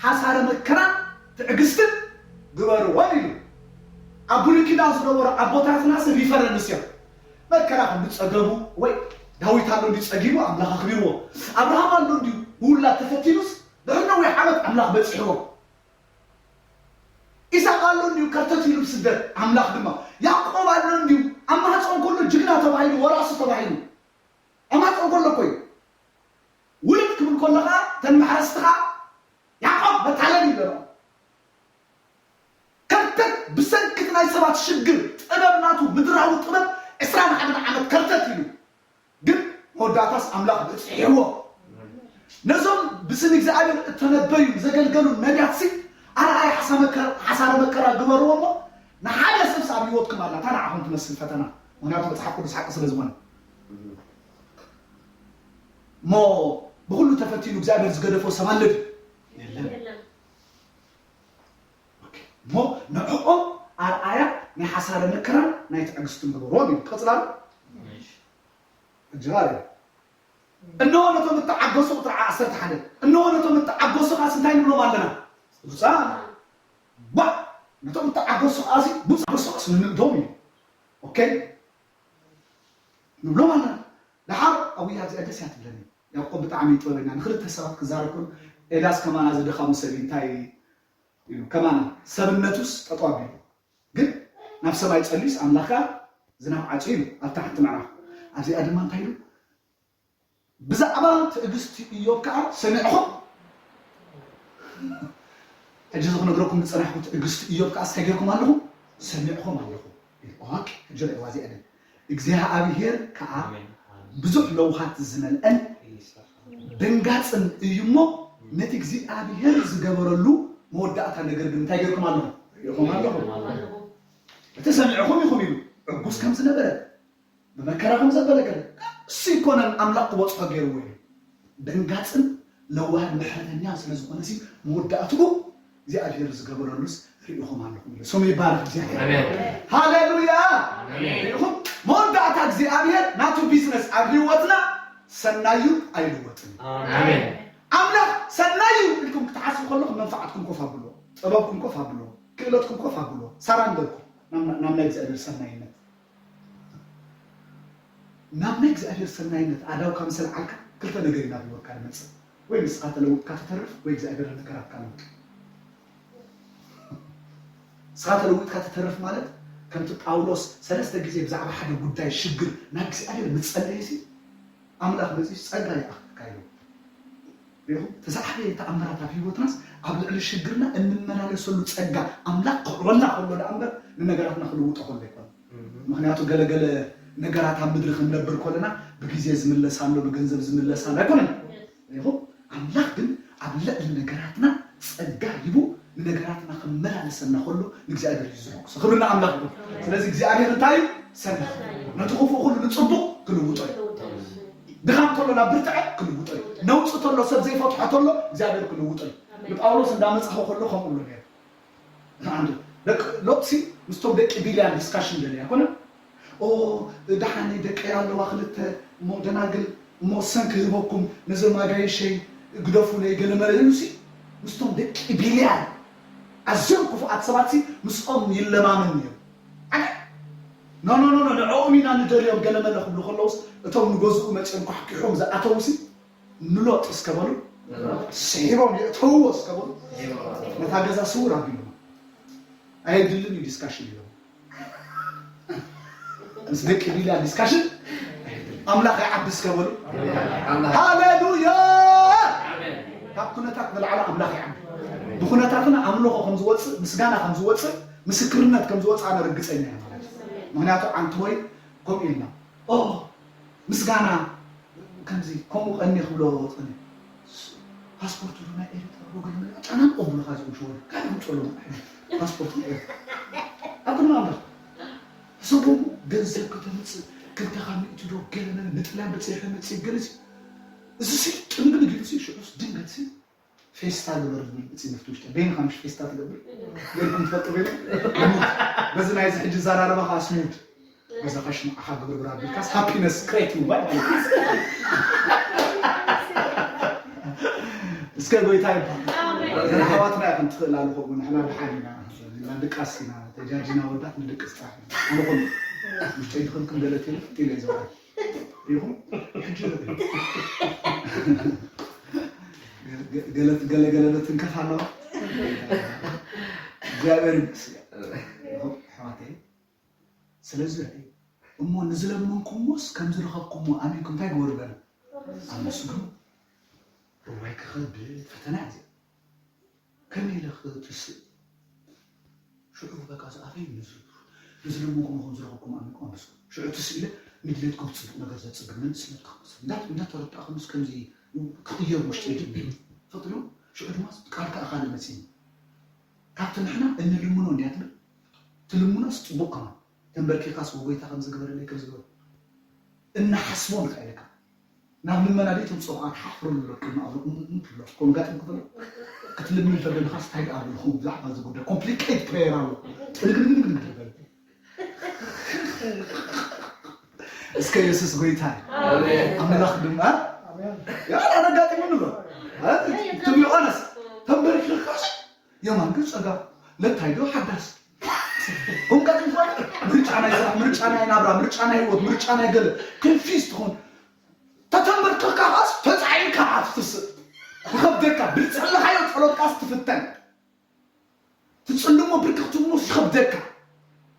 ሓሳረ መከራን ትዕግስትን ግበርዎም ኢሉ። ኣብ ብሉይ ኪዳን ዝነበሩ ኣቦታትና ሲ ሪፈረንስ እዮም። መከራ ከም ዝጸገቡ ወይ ዳዊት ኣሎ እንዲዩ ጸጊቡ ኣምላኽ ኣኽቢርዎ። ኣብርሃም ኣሎ እንዲዩ ብውላድ ተፈቲኑስ ድሕሪ ነዊሕ ዓመት ኣምላኽ በጺሕዎ። ኢሳቅ ኣሎ እንዲዩ ከርተት ኢሉ ብስደት ኣምላኽ ድማ። ያዕቆብ ኣሎ እንዲዩ ኣብ ማህጸን ከሎ ጅግና ተባሂሉ ወራሲ ተባሂሉ ኣብ ማህጸን ከሎ እኮ እዩ። ውልድ ክብል ከሎ ኸዓ ተን ማሕረስቲ ኸዓ ያዕቆብ መታለሊ ይብለና። ከርተት ብሰንኪ ናይ ሰባት ሽግር ጥበብ ናቱ ምድራዊ ጥበብ ዕስራን ሓደን ዓመት ከርተት ኢሉ ግን መወዳእታስ ኣምላኽ በጺሕዎ። ነዞም ብስም እግዚኣብሔር እተነበዩ ዘገልገሉ ነቢያትሲ ኣርኣያ ሓሳ መከራ፣ ሓሳረ መከራ ግበርዎ እሞ ንሓደ ሰብስ ኣብ ህይወትኩም ኣላ እታ ንዓኹም ትመስል ፈተና። ምኽንያቱ መጽሓፍ ቅዱስ ሓቂ ስለ ዝኾነ። እሞ ብኹሉ ተፈቲኑ እግዚኣብሔር ዝገደፎ ሰብ ኣሎ ድዩ? የለን። የለን። ኦኬ። እሞ ንዕኦም ኣርኣያ ናይ ሓሳረ መከራን ናይ ትዕግስትን ግበርዎም እዩ። ትቕጽል ኣሎ? እሺ። ሕጂ ማለት እዩ። እነሆ ነቶም እተዓገሱ፣ ቁጥሪ ዓሰርተ ሓደ፣ እነሆ ነቶም እተዓገሱ ኻስ እንታይ ንብሎም ኣለና? ብፁዓን። ዋ! ነቶም እተዓገሱ ኻሲ ብፁዓን ኻስ ንንእዶም እዩ። ኦኬ? ንብሎም ኣለና። ደሓር ኣብያ እዚኣ ደስ እያ ትብለኒ። ያዕቆብ ብጣዕሚ ጥበበኛ። ንክልተ ሰባት ክዛረብ ከሎ፣ ኤልያስ ከማና እዚ ድኻሙ ሰብ እዩ፣ እንታይ ኢሉ? ከማና ሰብነቱስ ጠጠው ኣቢሉ። ግን ናብ ሰማይ ጸልዩስ ኣምላኽ ከኣ ዝናብ ዓጽዩ ኢሉ ኣብታ ሓንቲ ምዕራፍ። ኣብዚኣ ድማ እንታይ ኢሉ? ብዛዕባ ትዕግስቲ ኢዮብ ከኣ ሰሚዕኹም። ሕጂ እዚ ክነግረኩም ዝጸናሕኩ ትዕግስቲ ኢዮብ ከኣ እንታይ ጌርኩም ኣለኹም? ሰሚዕኹም ኣለኹም። ኦኬ፣ ሕጂ ርኣይዋ እዚኣ ግን። እግዚኣብሔር ከኣ ኣሜን። ብዙሕ ለውሃት ዝመልአን ደንጋጽን እዩ እሞ፣ ነቲ እግዚኣብሔር ዝገበረሉ መወዳእታ ነገር ግን እንታይ ጌርኩም ኣለኹም? ርኢኹም ኣለኹም። እቲ ሰሚዕኹም ኢኹም ኢሉ ዕጉስ ከም ዝነበረ፣ ብመከራ ከም ዘበለ ገለ እሱ ይኮነን ኣምላኽ ክበጽሖ ገይርዎ እዩ። ደንጋጽን ለዋህን ምሕረተኛ ስለ ዝኾነ ሲ መወዳእትኡ እግዚኣብሔር ዝገበረሉስ ርኢኹም ኣለኹም ኢሉ። ስሙ ይባረክ እግዚኣብሔር። ኣሜን። ሃሌሉያ። ኣሜን። ርኢኹም መወዳእታ እግዚኣብሔር ናቱ ቢዝነስ ኣብ ህይወትና ሰናዩ ኣይልወጥን። ኣሜን። ኣምላኽ ሰናዩ ኢልኩም ክትሓስቡ ከለኹም መንፋዓትኩም ኮፍ ኣብሎ፣ ጥበብኩም ኮፍ ኣብሎ፣ ክእለትኩም ኮፍ ኣብሎ፣ ሳራንደርኩም ናብ ናብ ናይ እግዚኣብሔር ሰናይነት ናብ ናይ እግዚኣብሔር ሰናይነት ኣዳውካ ምስ ኣልዓልካ ክልተ ነገር እዩ ናብ ህይወትካ ዝመጽእ። ወይ ንስኻ ተለውጥካ ትተርፍ ወይ እግዚኣብሔር ነገራትካ ለውጥ። ንስኻ ተለዊጥካ ትተርፍ ማለት ከምቲ ጳውሎስ ሰለስተ ግዜ ብዛዕባ ሓደ ጉዳይ ሽግር ናብ እግዚኣብሔር ምስ ጸለየ ሲ ኣምላኽ መጺኡ ጸጋ ይኣኽለካ ኢሉ። ሪኢኹም? እቲ ዝዓበየ ተኣምራት ኣብ ህይወትናስ ኣብ ልዕሊ ሽግርና እንመላለሰሉ ጸጋ ኣምላኽ ክቕበልና ከሎ ደኣ እምበር ንነገራትና ክልውጦ ከሎ ኣይኮነን። ምኽንያቱ ገለገለ ነገራት ኣብ ምድሪ ክንነብር ከለና ብግዜ ዝምለስ ኣሎ፣ ብገንዘብ ዝምለስ ኣሎ ኣይኮነን። ሪኢኹም? ኣምላኽ ግን ኣብ ልዕሊ ነገራትና ጸጋ ሂቡ ንነገራትና ክመላለሰና ከሎ ንእግዚኣብሔር እዩ ዝሕጉሶ። ክብሪ ንኣምላኽ ይኹን። ስለዚ እግዚኣብሔር እንታይ እዩ? ሰናይ። ነቲ ክፉእ ኩሉ ንጽቡቕ ክልውጦ እዩ። ድኻም ከሎ ናብ ብርትዐ ክልውጦ እዩ። ነውጺ ተሎ ሰብ ዘይፈትሖ ተሎ እግዚኣብሔር ክልውጦ እዩ። ንጳውሎስ እንዳመጻኹ ከሎ ከምኡ ኣሎ ነይሩ። ንሓንቲ ደቂ ሎጥሲ ምስቶም ደቂ ቢልያን ዲስካሽን ገለ ኣይኮነን። ኦ ደሓነይ ደቀይ ኣለዋ ክልተ እሞ ደናግል እሞ ሰን ክህበኩም ነዞም ኣጋይሸይ ግደፉለይ ገለ መለ ኢሉሲ ምስቶም ደቂ ቢልያን ኣዝዮም ክፉኣት ሰባትሲ ምስኦም ይለማመን ነይሩ። ኣነ ኖ ኖ ኖ ኖ ንዕኦም ኢና ንደልዮም ገለ መለ ክብሉ ከለውስ እቶም ንገዝኡ መፅዮም ኳሕኪሖም ዝኣተውሲ ንሎጥ እስከ በሉ ስሒቦም የእተውዎ እስከ በሉ ነታ ገዛ ስውር ኣቢሎም ኣየድልን እዩ ዲስካሽን ኢሎም ምስ ደቂ ቢላ ዲስካሽን ኣምላኽ ይዓቢ እስከ በሉ ሃሌሉያ ካብ ኩነታት ንላዕሊ ኣምላኽ ይዓቢ ብኩነታትና ኣምልኾ ከም ዝወፅእ ምስጋና ከም ዝወፅእ ምስክርነት ከም ዝወፅእ ኣነ ርግፀኛ እየ ማለት እዩ ምክንያቱ ዓንትቦይ ከምኡ ኢልና ኦ ምስጋና ከምዚ ከምኡ ቀኒ ክብሎ ጸኒ ፓስፖርት ዶ ናይ ኤርትራ ዶ ገለ ጫና ቆብሉ ካዚ ምሽ ወደ ካን ምጸሎ ፓስፖርት ናይ ኤርትራ ኣኩን ማምራ ሰቦም ገንዘብ ከተምጽእ ክልተ ካብ ሚእቲ ዶ ገለ ንጥልያን በጺሐ መጽእ ገለሲ እዚ ሲ ጥንግል ግልሲ ሽዑስ ድንገት ሲ ፌስታ ግበር ዝብል ብፅንፍቲ ውሽጢ በይንኻ ምሽ ፌስታ ትገብር ጌርኩም ትፈልጡ በይኑ በዚ ናይዚ ሕጂ ዘራረባ ከዓ ስሙድ በዛ ካሽ ንዓኻ ግብር ብር ኣቢልካስ ሃፒነስ ክሬት ምግባር ማለት እዩ እስከ ጎይታ ይባል ኣሓዋትና ኢኹም ትኽእላሉ ከምኡ ንሕና ድሓን ኢና ኢና ድቃስ ኢና ተጃጅና ወዳት ንድቅስ ጥራሕ ኢና ኣነ ኮን ውሽጠይ ድኽምክም ገለ ቴለ ፍጥ ኢለ ይዘውራል ኢኹም ሕጂ ገለገለ ትንከፍ ኣለዋ እግዚኣብሔር ይመስገን ኣሕዋተይ ስለዚ ርኣይ እሞ ንዝለመንኩሞስ ከም ዝረኸብኩሞ ኣሚንኩም እንታይ ግበሩ በለ ኣመስግኑ እዋይ ክኸብድ ፈተና እዚ ከመይ ኢለ ክትስእ ሽዑ በቃ ዝኣፈይ ንዝለምንኩም ከም ዝረኸብኩም ኣሚንኩም ኣመስግኑ ሽዑ ትስእ ኢለ ንድሌትኩም ፅቡቅ ነገር ዘፅግብ መንእስነት ክኽስብ እንዳተረዳእኩምስ ከምዚ ክቕየር ውሽጢ ይድኒ ፈጥሉ ሽዑ ድማ ቃል ከዓ ካልእ መፂኒ ካብቲ ንሕና እንልምኖ እንዲያ ትብል ትልምኖስ ፅቡቅ ከማን ተንበርኪኻስ ወጎይታ ከም ዝግበረለይ ከም ዝግበር እናሓስቦ ንክኣይለካ ናብ ልመና ደይ ተምፅኦ ከዓ ሓፍረሉ ኣሎ ቅድሚ ኣብሎ እምትሎ ኮምጋጥም ክፍሎ ክትልምን ተደልኻስ እንታይ ደኣ ኣለኹ ብዛዕባ እዚ ጉዳይ ኮምፕሊኬት ፕሬየር ኣሎ ጥልግልግልግል ትበል እስከ የሱስ ጎይታ ኣምላኽ ድማ ያላ ነጋጢሙ ንሎ ትብሊ ኦነስ ተንበርኪኻስ የማን ግን ጸጋ ለታይ ዶ ሓዳስ እውቀት እንኳን ምርጫ ናይ ስራሕ ምርጫ ናይ ናብራ ምርጫ ናይ ህይወት ምርጫ ናይ ገለ ክንፊዝ ትኾን ተተንበርክካ ካስ ተጻዒርካ ትስእ ይኸብደካ ብዝጸለኻዮ ጸሎትካስ ትፍተን ትጽልሞ ብርክክ ትብሉስ ይኸብደካ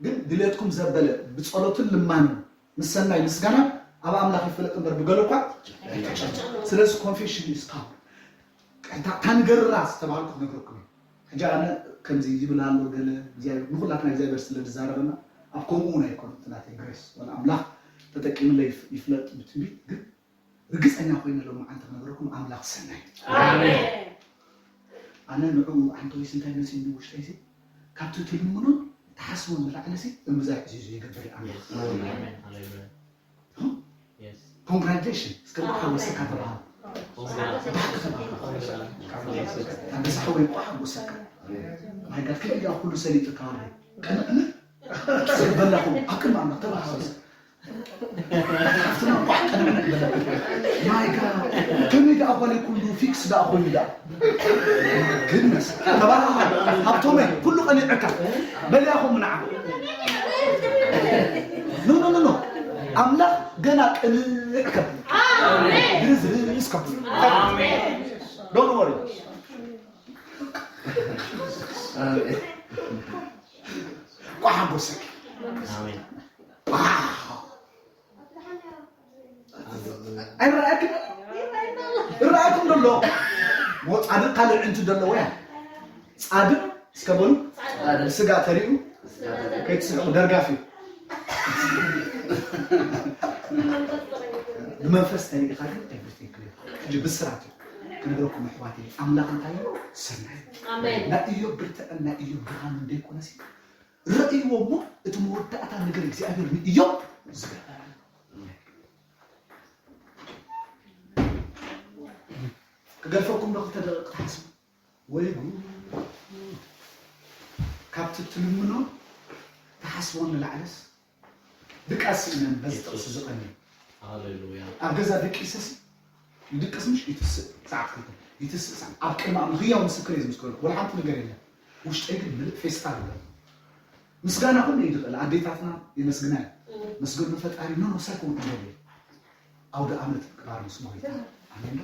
ግን ድሌትኩም ዘበለ ብጸሎትን ልማንን ምስ ሰናይ ምስጋና ኣብ ኣምላኽ ይፈለጥ እምበር ብገለ እኳ ኣይተጨርጭ ስለዚ ኮንፌሽን ኢዝ ፓወር እታ ንገርራ ዝተባሃልኩ ክነግረኩም እዩ ሕጂ ኣነ ከምዚ ይብል ኣሎ ገለ እግዚኣብሔር ንኩላትና እግዚኣብሔር ስለ ዝዛረበና ኣብ ከምኡ እውን ኣይኮነ እቲ ናተይ ግሬስ ወላ ኣምላኽ ተጠቂምለ ይፍለጥ ብትንቢት ግን ርግፀኛ ኮይነ ሎማዓንቲ ክነግረኩም ኣምላኽ ሰናይ ኣነ ንዕኡ ዓንተወይስ እንታይ መፅኒ ውሽጠይሲ ካብቲ ትልምኖን ትሓስቦን ንላዕለሲ እምብዛ ዕዚዙ ይገብር ኣምላኽ ኮንግራጁሌሽን እስከ እንኳዕ ሓጎሰካ ተባሃሉ። ብሓቂ ተባሃሉ። ኣንበሳ ሓወይ እንኳዕ ሓጎሰካ። ማይ ጋድ ከመይ ደኣ ኩሉ ሰሊጥካ ኣሎ። ቅንዕንዕ እስከ በላኹም ኣብ ቅድሚ ኣምላኽ ተባሃሉ። ሓፍትና እንኳዕ ቅንዕንዕ በላ። ማይ ጋድ ከመይ ደኣ ጓለይ ኩሉ ፊክስ ደኣ ኮይኑ ደኣ። ግድነስ ተባሃሉ። ሃብቶመይ ኩሉ ቀኒዕካ። በልያኹም ንዓ። ኖ ኖ ኖ ኖ ኣምላኽ ገና ቅንዕ ከብል ርዝርዝ ከብል። Don't worry። ቋሓጎሰክ ኣይረኣክን? ይረኣኩም ዘሎ። ጻድቕ ካልእ ዕንቱ ዘለዎ እያ። ጻድቕ እስከ በሉ። ስጋ ተሪኡ ከይትስሕቑ ደርጋፊ። ብመንፈስ ተሪኢኻ ግን everything clear። ሕጂ ብስራት እዩ ክነግረኩም ኣሕዋተይ። ኣምላኽ እንታይ እዩ? ሰናይ እዩ። ናይ እዮብ ብርትዐን ናይ እዮብ ብርሃን እንደይኮነሲ ረእይዎ እሞ እቲ መወዳእታ ነገር እግዚኣብሔር ንእዮብ ዝገበረ። ክገድፈኩም ዶ ክልተ ደቂቕ ክትሓስቡ? ወይ ጉድ! ካብቲ ትልምኖ ትሓስቦ ንላዕልስ ድቃስ ስኢነን በዚ ጥቕሲ ዝቐንዩ። ሃሌሉያ። ኣብ ገዛ ደቂሰሲ ይድቅስ ምሽ ይትስእ ሰዓት ክልተ ይትስእ ሰዓት ኣብ ቅድሚ ኣምላኽ ህያው ምስክር እየ ዝምስክረልኩ። ወላ ሓንቲ ነገር የለን። ውሽጠይ ግን ምልእ ፌስታል ኣሎ። ምስጋና ኩሉ እዩ ዝኽእል። ኣዴታትና የመስግና እየ። መስገኑ ፈጣሪ ኖ ኖ ሳይኮን እንደለ ኣውደ ዓመት ምቅባር ምስ ጎይታ። ኣሜን ዶ?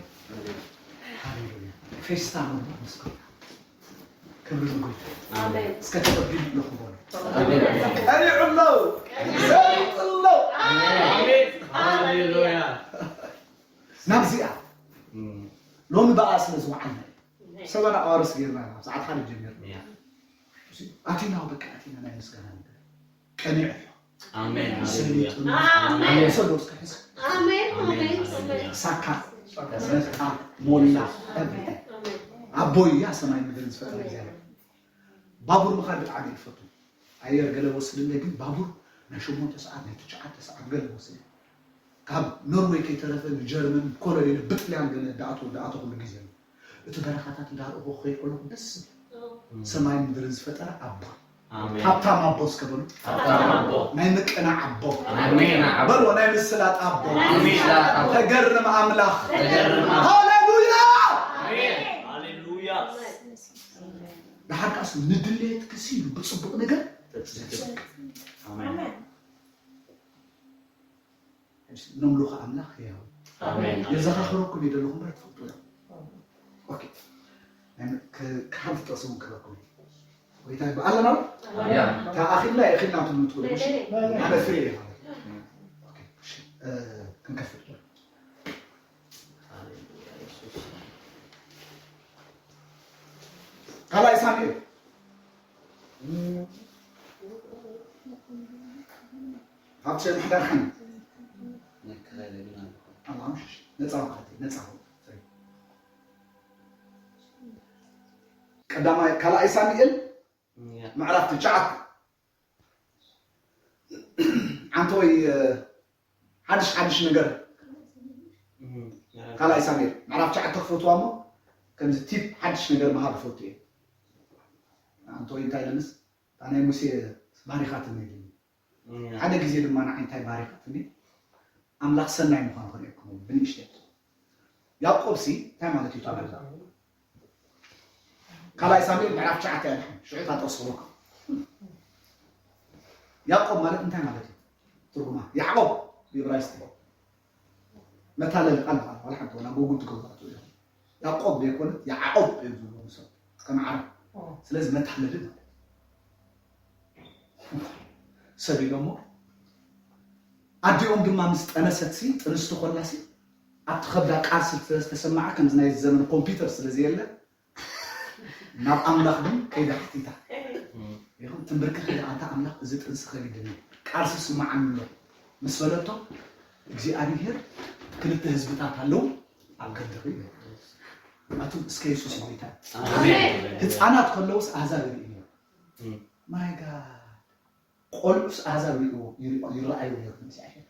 ሃሌሉያ። ፌስታ ምቅባር ምስ ጎይታ። ክብሪ ንጎይታ። ኣሜን። እስከ ተቐቢሉ ኣለኹ በሉ። ኣሜን። ቀኒዑ ኣሎ። ሰሊጡ ኣሎ። ኣሜን። ሃሌሉያ። ናብዚኣ እም። ሎሚ ብኣ ስለ ዝወዓልና እዩ። ሰበና ኣዋርስ ጌርና ኢና። ሰዓት ሓደ ጀሚርና። ያ። ኣቲና በቃ ኣቲና ናይ ምስጋና ነገር። ቀኒዑ ኣሎ። ኣሜን። ሰሊጡ ኣሎ። ኣሜን። ሰሎ እስከ ሕዝ። ኣሜን። ኣሜን። ኣሜን። ሳካ፣ መጣ፣ ሞላ፣ everything። ኣሜን። ኣቦይ እያ ሰማይ ምድርን ዝፈጠረ እግዚኣብሔር። ባቡር ምኻድ ብጣዕሚ እየ ዝፈቱ። ኣየር ገለ ወስድለይ፣ ግን ባቡር ናይ ሸሞንተ ሰዓት፣ ናይ ትሽዓተ ሰዓት ገለ ወስድ። ካብ ኖርዌይ ከይተረፈ ንጀርመን ኮለል ኢለ ብጥልያን ገለ ዳኣቶ፣ ዳኣቶ ኩሉ ግዜ ኣሎ። እቲ በረኻታት እንዳረእኹ ክኸይድ ከለኹ ደስ ዝብል። እም። ሰማይ ምድርን ዝፈጠረ ኣቦ። ኣሜን። ሃብታም ኣቦ እስከ በሉ። ሃብታም ኣቦ። ናይ ምቅናዕ ኣቦ። ናይ ምቅናዕ ኣቦ። በልዎ፣ ናይ ምስላጥ ኣቦ። ናይ ምስላጥ ኣቦ። ተገርም ኣምላኽ። ተገርም ኣምላኽ። ሃሌሉያ! ኣሜን። ሃሌሉያ! ደሓር ከኣስ ንድሌትክሲ ኢሉ ብጽቡቕ ነገር ተጽድቅ። ኣሜን። ነምልኾ ኣምላኽ ህያው። ኣሜን። የዘኻኽረኩም እየ ዘለኹም እምበር ትፈልጡ ኢኹም። ኦኬ። ናይ መ-፣ ከ-፣ ሓንቲ ጥቕሲ እውን ክህበኩም እየ። ጎይታ ይበ-፣ ኣለና ዶ? ያ። እታ ኣኺልና፣ ኣኺልና ትብሉ ትኽእሉ፣ እሺ? ሓደ ፍሬ እየ ማለት። ኦኬ፣ እሺ። እ፣ ክንከፍት። ካልኣይ ሳሙኤል። ሃብተ ምሕዳርክን ነጻ ወኻቲ፣ ነጻ ወኻቲ። ቀዳማይ፣ ካልኣይ ሳሙኤል ያ። ምዕራፍ ትሽዓተ። ዓንተወይ፣ እ፣ ሓድሽ ሓድሽ ነገር እም፣ ያ። ካልኣይ ሳሙኤል ምዕራፍ ትሽዓተ ክፈትዋ እሞ ከምዚ ቲፕ ሓድሽ ነገር ምሃብ ይፈቱ እየ። ዓንተወይ እንታይ ኢለንስ፣ እታ ናይ ሙሴ ባሪኻትኒ ኢሉኒ። እም፣ ያ። ሓደ ግዜ ድማ ንዓይ እንታይ ባሪኻትኒ፣ ኣምላኽ ሰናይ ምዃኑ ከርእየኩም እየ፣ ብንእሽተይ። ያዕቆብሲ እንታይ ማለት እዩ ትብሉ? ካልኣይ ሳሙኤል ምዕራፍ ትሽዓተ እያ፣ ሽዑ እታ ጥቕሲ ክህበኩም። ያዕቆብ ማለት እንታይ ማለት እዩ? ትርጉማ ያዕቆብ ብእብራይስጢ መታለሊ ቃል ማለት ዋላ ሓንቲ ዋላ ጎጉል ትገብሩ ኣትብሉ ኢኹም። ያዕቆብ ዘይኮነት ያዕቆብ እዮም ዝብሉ ንሰብ ከም ዓረብ። ኦ። ስለዚ መታለሊ ማለት እዩ። ሰብ ኢሎሞ ኣዲኦም ድማ ምስ ጠነሰትሲ ጥንስቲ ኮላሲ ኣብቲ ከብዳ ቃል ስለ ዝተሰማዓ ከምዚ ናይ ዘመን ኮምፒውተር ስለ ዘየለ ናብ ኣምላኽ ግን ከይዳ ሓቲታ። እም። ይኹን ትንብርክኽ ኢላ ኣንታ ኣምላኽ እዚ ጥንሲ ከቢድኒ ቃልሲ ስማዓኒ ኣሎ ምስ በለቶ እግዚኣብሔር ክልተ ህዝብታት ኣለዉ ኣብ ገድልኺ ይብል። ኣቱም እስከ የሱስ ጎይታ። ኣሜን። ህፃናት ከለውስ ኣህዛብ ይርእዩ ነይሩ። እም። ማይ ጋድ ቆልዑስ ኣህዛብ ይርእይዎ፣ ይርአ-፣ ይረኣዩ ነይሩ ንእግዚኣብሔር።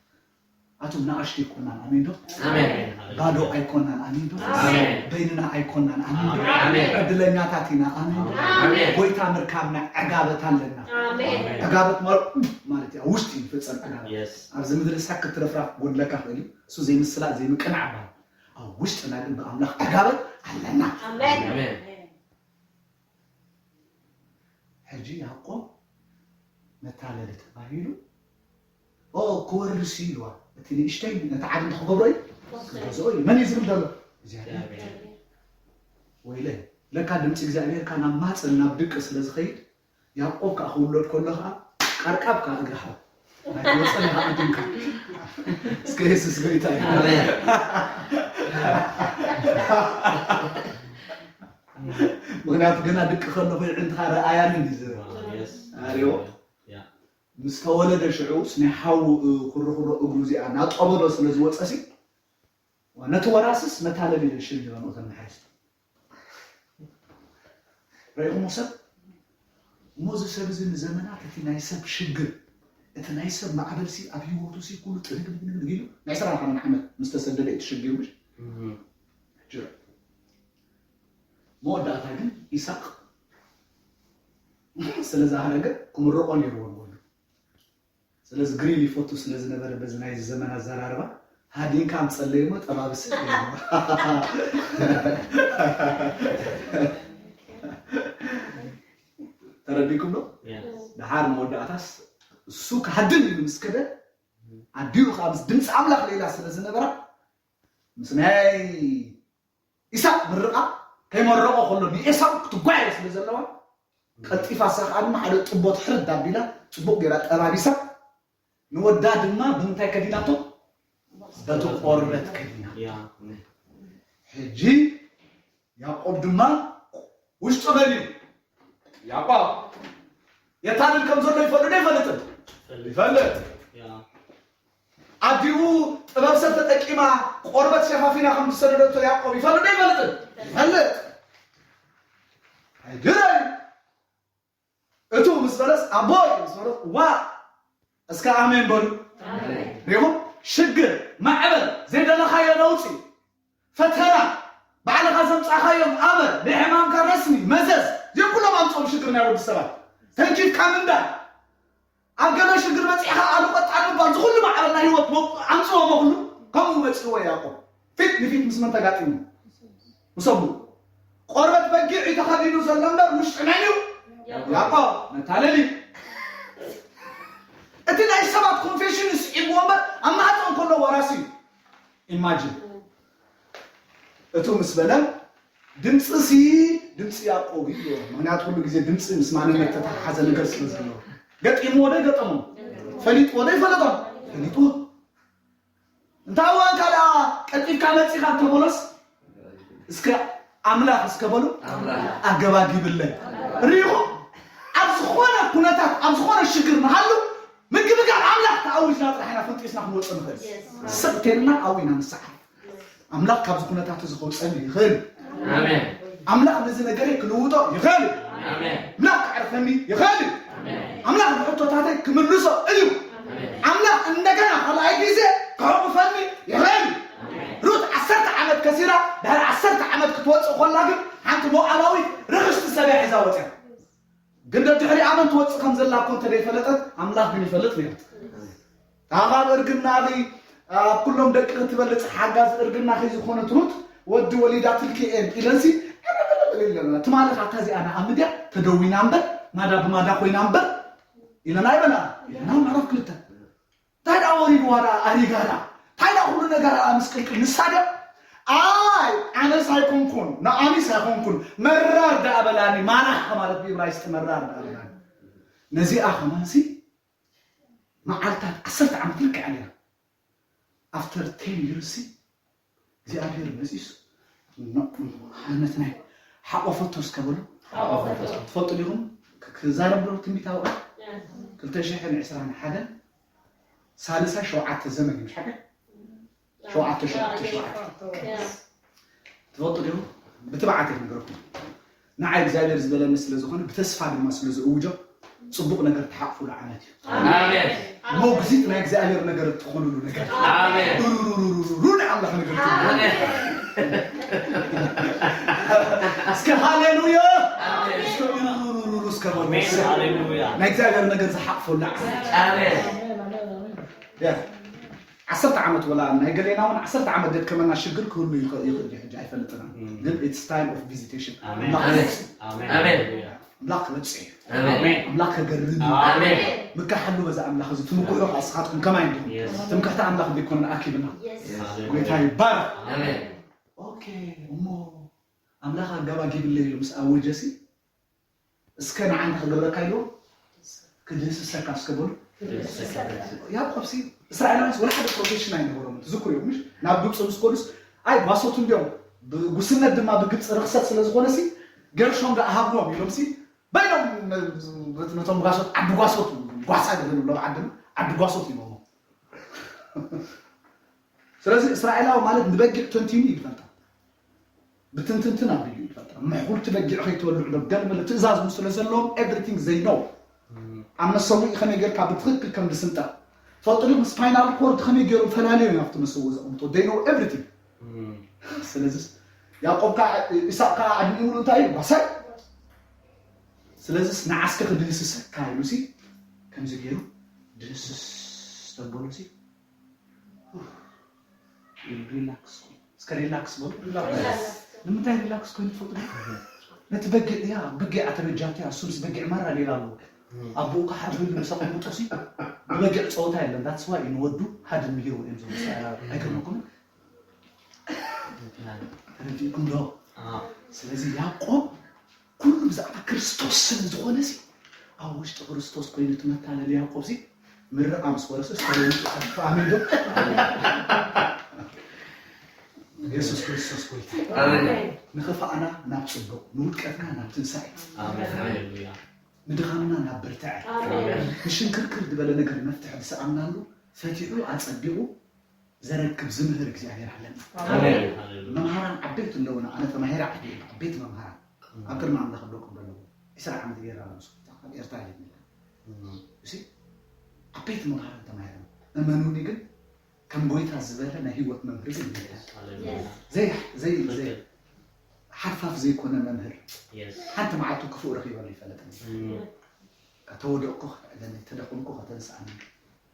ኣቱም ንኣሽቱ ኣይኮናን፣ ኣሜን ዶ? ኣሜን። ባዶ ኣይኮናን፣ ኣሜን ዶ? ኣሜን። በይንና ኣይኮናን፣ ኣሜን ዶ? ኣሜን። ዕድለኛታት ኢና፣ ኣሜን ዶ? ኣሜን። ጎይታ ምርካብና ዕጋበት ኣለና። ኣሜን። ዕጋበት ማለት ማለት እዩ፣ ኣብ ውሽጢ ይፈጸም ዕጋበት። Yes። ኣብዚ ምድሪ ሳክ ክትረፍራፍ ጎድለካ ክእል እዩ። እሱ ዘይምስላ ዘይምቅናዕ ማለት። ኣብ ውሽጥና ግን ብኣምላኽ ዕጋበት ኣለና። ኣሜን። ኣሜን። ሕጂ ያዕቆብ መታለሊ ተባሂሉ ኦ ክወርስ እዩ ኢልዋ። እቲ ንእሽተይ ነቲ ዓቢ ክገብሮ እዩ ክገዝኦ እዩ። መን እዩ ዝብል ዘሎ? እግዚኣብሔር። ወይለ ለካ ድምፂ እግዚኣብሔር ካብ ናብ ማፀን ናብ ድቂ ስለ ዝኸይድ ያዕቆብ ከዓ ክውለድ ከሎ ከዓ ቀርቃብ ከዓ እግሪ ሓው ኣይትወፀን ኢኻ ኣንቲምካ። እስከ የሱስ ጎይታ እዩ። ኣሜን። ምክንያቱ ገና ድቂ ከሎ ኮይዕንትኻ ረኣያን እንዲ ዝረ Yes። ኣሪዎ Yeah። ምስ ተወለደ ሽዑ ናይ ሓው ኩርኩሮ እግሩ እዚኣ ናጠበሎ ስለ ዝወፀሲ ነቲ ወራስስ መታለሊ ኢለ ሽም ይበንኦ ተመሓይስ ረኢኹሞ ሰብ እሞ እዚ ሰብ እዚ ንዘመናት እቲ ናይ ሰብ ሽግር እቲ ናይ ሰብ ማዕበልሲ ኣብ ህይወቱ ሲ ኩሉ ጥርግርግርግ ኢሉ ናይ ዕስራን ሓደን ዓመት ምስ ተሰደደ እቲ ሽግር ምሽ Mhm። ጅረ መወዳእታ ግን ኢሳቅ ስለ ዝሃረገ ክምርቆ ነይርዎ ንወዱ ስለዚ ግሪል ይፈቱ ስለ ዝነበረ በዚ ናይ ዘመን ኣዘራርባ ሃዲንካ ምፀለይሞ ጠባብስ ተረዲኩም ዶ Yeah። ድሓር መወዳእታስ እሱ ክሃድን ኢሉ ምስ ከደ ኣዲኡ ከዓ ምስ ድምፂ ኣምላኽ ሌላ ስለ ዝነበራ ምስ ናይ ኢሳቅ ምርቃ ከይመረቆ ከሎ ንኤሳው ክትጓየ ስለ ዘለዋ ቀልጢፋ እሳ ከዓ ድማ ሓደ ጥቦት ሕርድ ኣቢላ ፅቡቅ ገይራ ጠባቢሳ ንወዳ ድማ ብምንታይ ከዲናቶ በቲ ቆርበት ከዲና Yeah። ሕጂ ያዕቆብ ድማ ውሽጡ መን እዩ ያዕቆብ የታልል ከም ዘሎ ይፈልጥ ዶ ይፈልጥን ይፈልጥ Yeah። ኣዲኡ ጥበብ ሰብ ተጠቂማ ቆርበት ሸፋፊና ከም ዝሰደደቶ ያዕቆብ ይፈልጥ ዶ ይፈልጥን ይፈልጥ ኣይድረይ እቱ ምስ በለስ ኣቦይ ምስ በለስ ዋ እስከ ኣሜን በሉ ሪኹም ሽግር ማዕበል ዘይደለኻዮ ለውፂ ፈተና ባዕልኻ ዘምፃኻዮም ኣመል ናይ ሕማምካ ረስሚ መዘዝ እዚኦም ኩሎም ኣምፅኦም ሽግር ናይ ወዲ ሰባት ተንኪፍካ ምንዳይ ኣብ ገለ ሽግር በፂሕኻ ኣሉ ቀጣል ምባል ዝኩሉ ማዕበል ናይ ህይወት ኣምፅዎ መኩሉ ከምኡ መፅእዎ ያዕቆብ ፊት ንፊት ምስ መን ተጋጢሙ ምሰቡ ቆርበት በጊዕ እዩ ተኸዲኑ ዘሎ እምበር ውሽጢ መን እዩ ያዕቆብ መታለሊ እቲ ናይ ሰባት ኮንፌሽን ስዒብዎ እምበር ኣብ ማሕፀን ከሎ ወራሲ እዩ ኢማጂን እቱ ምስ በለ ድምፂ ሲ ድምፂ ያዕቆብ እዩ ምክንያቱ ኩሉ ግዜ ድምፂ ምስ ማንነት ተተሓሓዘ ነገር ስለ ዘለዎ ገጢምዎ ዶ ገጠሞ ፈሊጥዎ ዶ ይፈለጦም ፈሊጥዎ እንታይ እዋን ካልኣ ቀልጢፍካ መፂኻ እንተበሎስ እስከ ኣምላኽ እስከ በሉ ኣገባጊብለይ ርኢኹ ኣብ ዝኾነ ኩነታት ኣብ ዝኾነ ሽግር ንሃሉ ምግብጋብ ኣምላኽ ተኣዊጅና ጥራሕ ኢና ፍንጢስና ክንወፅእ ንኽእል ሰብቴልና ኣብኡ ኢና ንሰዓር ኣምላኽ ካብዚ ኩነታት እዚ ከውፀኒ ይኽእል ኣምላኽ ነዚ ነገረይ ክልውጦ ይኽእል ኣምላኽ ክዕርፈኒ ይኽእል ኣምላኽ ንሕቶታተይ ክምልሶ እዩ ኣምላኽ እንደገና ካልኣይ ግዜ ክሕቑፈኒ ይኽእል ሩት ዓሰርተ ዓመት ከሲራ ድሕሪ ዓሰርተ ዓመት ክትወፅእ ኮላ ግን ሓንቲ ሞዓባዊት ርኽስቲ ሰብያ ሒዛ ወፅያ ግን ደድሕሪኣ መን ትወፅእ ከም ዘላ እኮ እንተ ዘይፈለጠት ኣምላኽ ግን ይፈልጥ ነይሩ ካብ እርግናኺ ኣብ ኩሎም ደቂ ክትበልፅ ሓጋዚ እርግናኺ ዝኾነት ሩት ወዲ ወሊዳትልኪ እየን ኢለንሲ ትማሊ ካብታ እዚኣ ንኣምድያ ተደዊና እምበር ማዳ ብማዳ ኮይና እምበር ኢለና ይበላ ኢለና ምዕራፍ ክልተ እንታይ ደኣ ወሪድዋ ደኣ ኣሪጋ ደኣ እንታይ ደኣ ኩሉ ነገር ደኣ ምስቅልቅል ንሳ ደ ኣይ ኣነስ ኣይኮንኩን ንኣሚስ ኣይኮንኩን መራር ደኣ በላኒ ማራህ ከማለት ብእብራይስጢ መራር ደኣ በላኒ ነዚኣ ከማንሲ መዓልታት ዓሰርተ ዓመት ልክዕ ኣለና after ten years እግዚኣብሔር መፂስ ነቲ ናይ ሓቆፈቶ እስከ በሉ ትፈልጡ ዲኹም ክዛረብ ዶ ትንቢታዊ ክልተ ሽሕን ዕስራን ሓደን ሳልሳይ ሸውዓተ ዘመን እዩ ሓቀ ሸውዓተ ሸውዓተ ሸውዓተ ትፈልጡ ዲኹም ብትብዓት እየ ነገርኩም ንዓይ እግዚኣብሔር ዝበለኒ ስለ ዝኾነ ብተስፋ ድማ ስለ ዝእውጆ ጽቡቕ ነገር ትሓቕፉሉ ዓመት እዩ። ኣሜን። ሞግዚት ናይ እግዚኣብሔር ነገር እትኾኑሉ ነገር። ኣሜን። ሩሩሩሩሩ ናይ ኣምላኽ ነገር ትኾኑ። እስከ ሃሌሉያ። እስከ ሩሩሩሩሩ እስከ በሉ። ኣሜን። ሃሌሉያ። ናይ እግዚኣብሔር ነገር ዝሓቕፈሉ ዓመት። ኣሜን። ያ። ዓሰርተ ዓመት ወላ ናይ ገሌና እውን ዓሰርተ ዓመት ደድከመና ሽግር ክህሉ ይኽእል ይኽእል እዩ። ሕጂ ኣይፈልጥና። እም። ግን it's time of visitation። ኣሜን። ኣምላኽ ክመጽእ። ኣሜን። ኣሜን። ኣምላኽ ክመጽእ እዩ። ኣሜን። ኣምላኽ ከገርም እዩ። ኣሜን። ምካሓሉ በዛ ኣምላኽ እዚ ትምክሑ ከዓ ንስኻትኩም ከማይ እንዲኹም። የስ። ትምክሕቲ ኣምላኽ ዘይኮነ ኣኪብና። የስ። ጎይታ ይባረኽ። ኣሜን። ኦኬ እሞ ኣምላኽ ኣጋባጊብለይ ኢሉ ምስ ኣወጀሲ እስከ ንዓንተ ክገብረካ ኢሉ ክድህስሰካ እስከ በሉ። ያዕቆብ ሲ እስራኤላውያንስ ወላ ሓደ ፕሮፌሽን ኣይነበሮም ትዝክሩ እዮም ምሽ ናብ ግብፂ ምስ ኮዱስ ኣይ ጓሶት እንዲዮም ብጉስነት ድማ ብግብፂ ርክሰት ስለ ዝኾነ ሲ ገርሾም ደኣ ሃብዎም ኢሎም ሲ በይኖም ነቶም ጓሶት ዓዲ ጓሶት ጓሳ ግበሉ ሎም ዓድና ዓዲ ጓሶት ኢሎሞ ስለዚ እስራኤላዊ ማለት ንበጊዕ ተንቲኑ ይፈልጣ ብትንትንትን ኣቢሉ ይፈልጣ ምሕኩልቲ በጊዕ ከይትበልዕ ዶ ገለ መለ ትእዛዝ ምስ ስለ ዘለዎም everything they know ኣብ መሰዊኢ ከመይ ጌርካ ብትኽክል ከም ዝስንጠር ትፈልጡ ዲኹም ስፓይናል ኮርድ ከመይ ገይሮም ፈላልዮም ኣብቲ መሰዊ ዘቐምጦ they know everything ስለዚ ያዕቆብ ከዓ ኢሳቅ ከዓ ኣድሚኡ እንታይ እዩ ጓሳይ ስለዚስ ንዓስከ ክድህስሰካ ኢሉ ሲ ከምዚ ገይሩ ድህስስ ተበሉ ሲ ሪላክስ እስከ ሪላክስ በሉ ንምንታይ ሪላክስ ኮይኑ ትፈልጡ ነቲ በጊዕ እያ በጊዕ ኣተበጃት እያ እሱምስ በጊዕ ማራ ሌላ ኣለዎ ኣቦኡ ከዓ ብሉ ምስ ኣቐምጦ ሲ ብበጊዕ ፀወታ የለን that's why ንወዱ ሃድን ምሂርዎ እዮም ዝብሉ እስራኤላውያን ኣይገርመኩምን ተረዲእኩም ዶ ስለዚ ያዕቆብ ኩሉ ብዛዕባ ክርስቶስ ስለ ዝኾነ ሲ ኣብ ውሽጢ ክርስቶስ ኮይኑ እቲ መታለሊ ያዕቆብ ሲ ምርቓ ምስ ወረሰ ተለውጡ ኣሜን ዶ የሱስ ክርስቶስ ጎይታ ንኽፋእና ናብ ፅቡቕ ንውድቀትና ናብ ትንሳኤ ንድኻምና ናብ ብርትዐ ንሽንክርክር ዝበለ ነገር መፍትሒ ዝሰኣናሉ ፈቲሑ ኣፀቢቑ ዘረክብ ዝምህር እግዚኣብሔር ኣለና መምሃራን ዓበይቲ ኣለውና ኣነ ተማሂረ ዓዲ ዓበይቲ መምሃራን ኣብ ቅድሚ ኣምላኽ ኣለኩም ዘለዉ ዒስራ ዓመት ገይራ ኣብ ኤርትራ እየ እሲ ዓበይቲ መምሃራን ተማሂረ እመኑኒ ግን ከም ጎይታ ዝበለ ናይ ህይወት መምህር ግን ሓርፋፍ ዘይኮነ መምህር ሓንቲ መዓልቱ ክፉእ ረኺበሉ ይፈለጥ ተወደቕኩ ከተንስኣኒ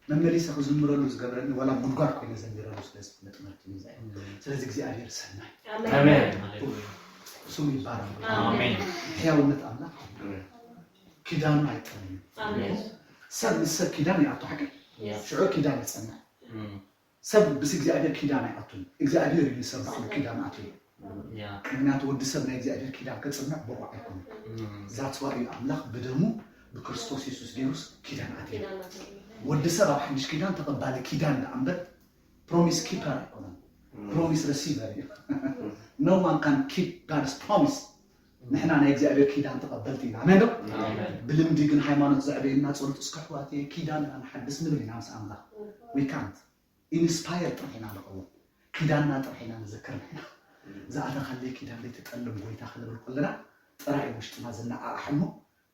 መመሊሰ ክዝምረሉ ዝገብረኒ ዋላ ጉድጓድ ኮይነ ዘሚረሉ ስለዝፍለጥ ማለት እዩ ስለዚ እግዚኣብሔር ሰናይ ስሙ ይባረክ ሕያውነት ኣምላኽ ኪዳኑ ኣይጠልም ሰብ ምስ ሰብ ኪዳን ይኣቱ ሓቂ ሽዑ ኪዳን ይፀንዕ ሰብ ምስ እግዚኣብሔር ኪዳን ኣይኣቱን እግዚኣብሔር እዩ ንሰብ ባዕሉ ኪዳን ኣትዩ ምክንያቱ ወዲ ሰብ ናይ እግዚኣብሔር ኪዳን ከፅንዕ ብቑዕ ኣይኮነ ዛትዋ እዩ ኣምላኽ ብደሙ ብክርስቶስ የሱስ ገይሩስ ኪዳን ኣትዩ ወዲ ሰብ ኣብ ሓድሽ ኪዳን ተቐባሊ ኪዳን ደኣ እምበር ፕሮሚስ ኪፐር ኣይኮነን ፕሮሚስ ረሲቨር እዩ no one can keep God's promise ንሕና ናይ እግዚኣብሔር ኪዳን ተቐበልቲ ኢና ኣሜን ዶ ብልምዲ ግን ሃይማኖት ዘዕበየና ፀሎት እስከ ኣሕዋት ኪዳን ኢና ንሓድስ ንብል ኢና ምስ ኣምላኽ we can't ኢንስፓየር ጥራሕ ኢና ንኸውን ኪዳንና ጥራሕ ኢና ንዝክር ንሕና ዝኣተኻለይ ኪዳን ዘይትጠልም ጎይታ ክንብል ከለና ጥራይ ውሽጥና ዝነዓቕሕ እሞ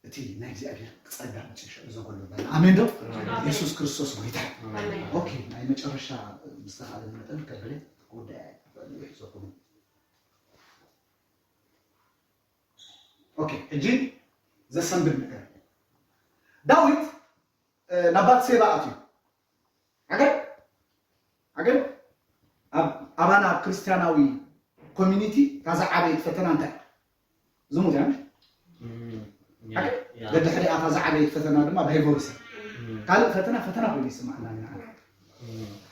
እቲ ናይ እግዚኣብሔር ጸጋ መጨረሻ ዘጎሎ በላ ኣሜን ዶ ኢየሱስ ክርስቶስ ጎይታ ኦኬ ናይ መጨረሻ ምስተኻለ መጠን ከበለ ጉዳይ ይሕዘኩም ኦኬ ሕጂ ዘሰንብድ ነገር ዳዊት ናብ ባትሴባ ኣትዩ ዓገብ ዓገብ ኣብ ኣባና ኣብ ክርስትያናዊ ኮሚኒቲ እታ ዝዓበየት ፈተና እንታይ ዝሙት እያ ደድሕሪኣ እታ ዝዓበየት ፈተና ድማ ዳይቮርስ ካልእ ፈተና ፈተና ኮይኑ ይስማዕና ንዓና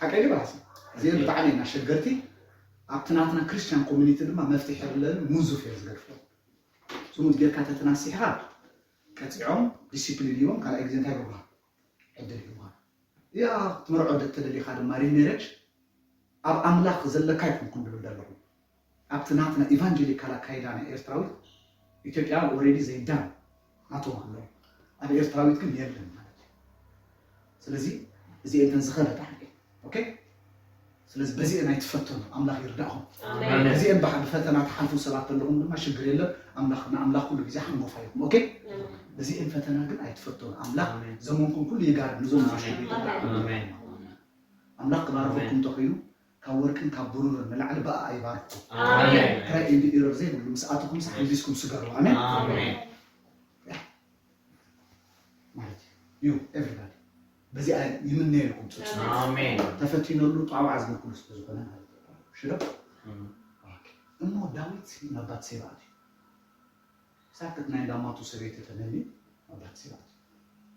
ሓቂ ድዩ በራሲ እዚአን ብጣዕሚ እየን ኣሸገርቲ ኣብቲ ናትና ክርስትያን ኮሚኒቲ ድማ መፍትሒ የብለንን ሙዙፍ እዮም ዝገድፍዎ ዝሙት ጌርካ ተተናሲሕኻ ቀፂዖም ዲሲፕሊን ሂቦም ካልኣይ ግዜ እንታይ ይገብሩኻ ዕድል ሂቡኻ ያ ክትምርዖ ደተደሊኻ ድማ ሪሜሬጅ ኣብ ኣምላኽ ዘለካ ኣይኮንኩን ድብል ዘለኹ ኣብቲ ናትና ኢቫንጀሊካል ኣካይዳ ናይ ኤርትራዊት ኢትዮጵያ ኦሬዲ ዘይዳን ናቶም ኣለዉ ኣብ ኤርትራዊት ግን የለን ማለት እዩ ስለዚ እዚኤን ተን ዝኸበታ ሓቂ ኦኬ ስለዚ በዚአን ኣይትፈተኑ፣ ኣምላኽ ይርዳእኹም። ኣሜን። በዚአን ብሓ- ብፈተና ትሓልፉ ሰባት ኣለኹም ድማ ሽግር የለን። ኣምላኽ ንኣምላኽ ኩሉ ግዜ ሓንጎፋ ይኹም። ኦኬ? በዚአን ፈተና ግን ኣይትፈተኑ። ኣምላኽ ኣሜን። ዘመንኩም ኩሉ ይጋርድ። ንዞም ኣሜን። ዝሽግር ይርዳእኹም። ኣሜን። ኣምላኽ ክባርኸኩም ኣሜን። ተኽኢሉ ካብ ወርቅን ካብ ብሩርን ንላዕሊ ብኣ ኣይባርኩም። ኣሜን። ክራይ ኤንድ ኢረር ዘይብሉ ምስኣትኹም ሓንቢስኩም ስገሩ። ኣሜን። ኣሜን። ማለት እዩ። You everybody በዚኣ ይምነየልኩም ጽጹ። ኣሜን። ተፈቲነሉ ጣውዓ ዝብል ኩሉ ስለ ዝኾነ ማለት እዩ። ሽረ እም። ኦኬ። እሞ ዳዊት ናብ ባትሴባ ኣትዩ። ሳክት ናይ እንዳማቱ ሰበይቲ ተመኒ ናብ ባትሴባ ኣትዩ።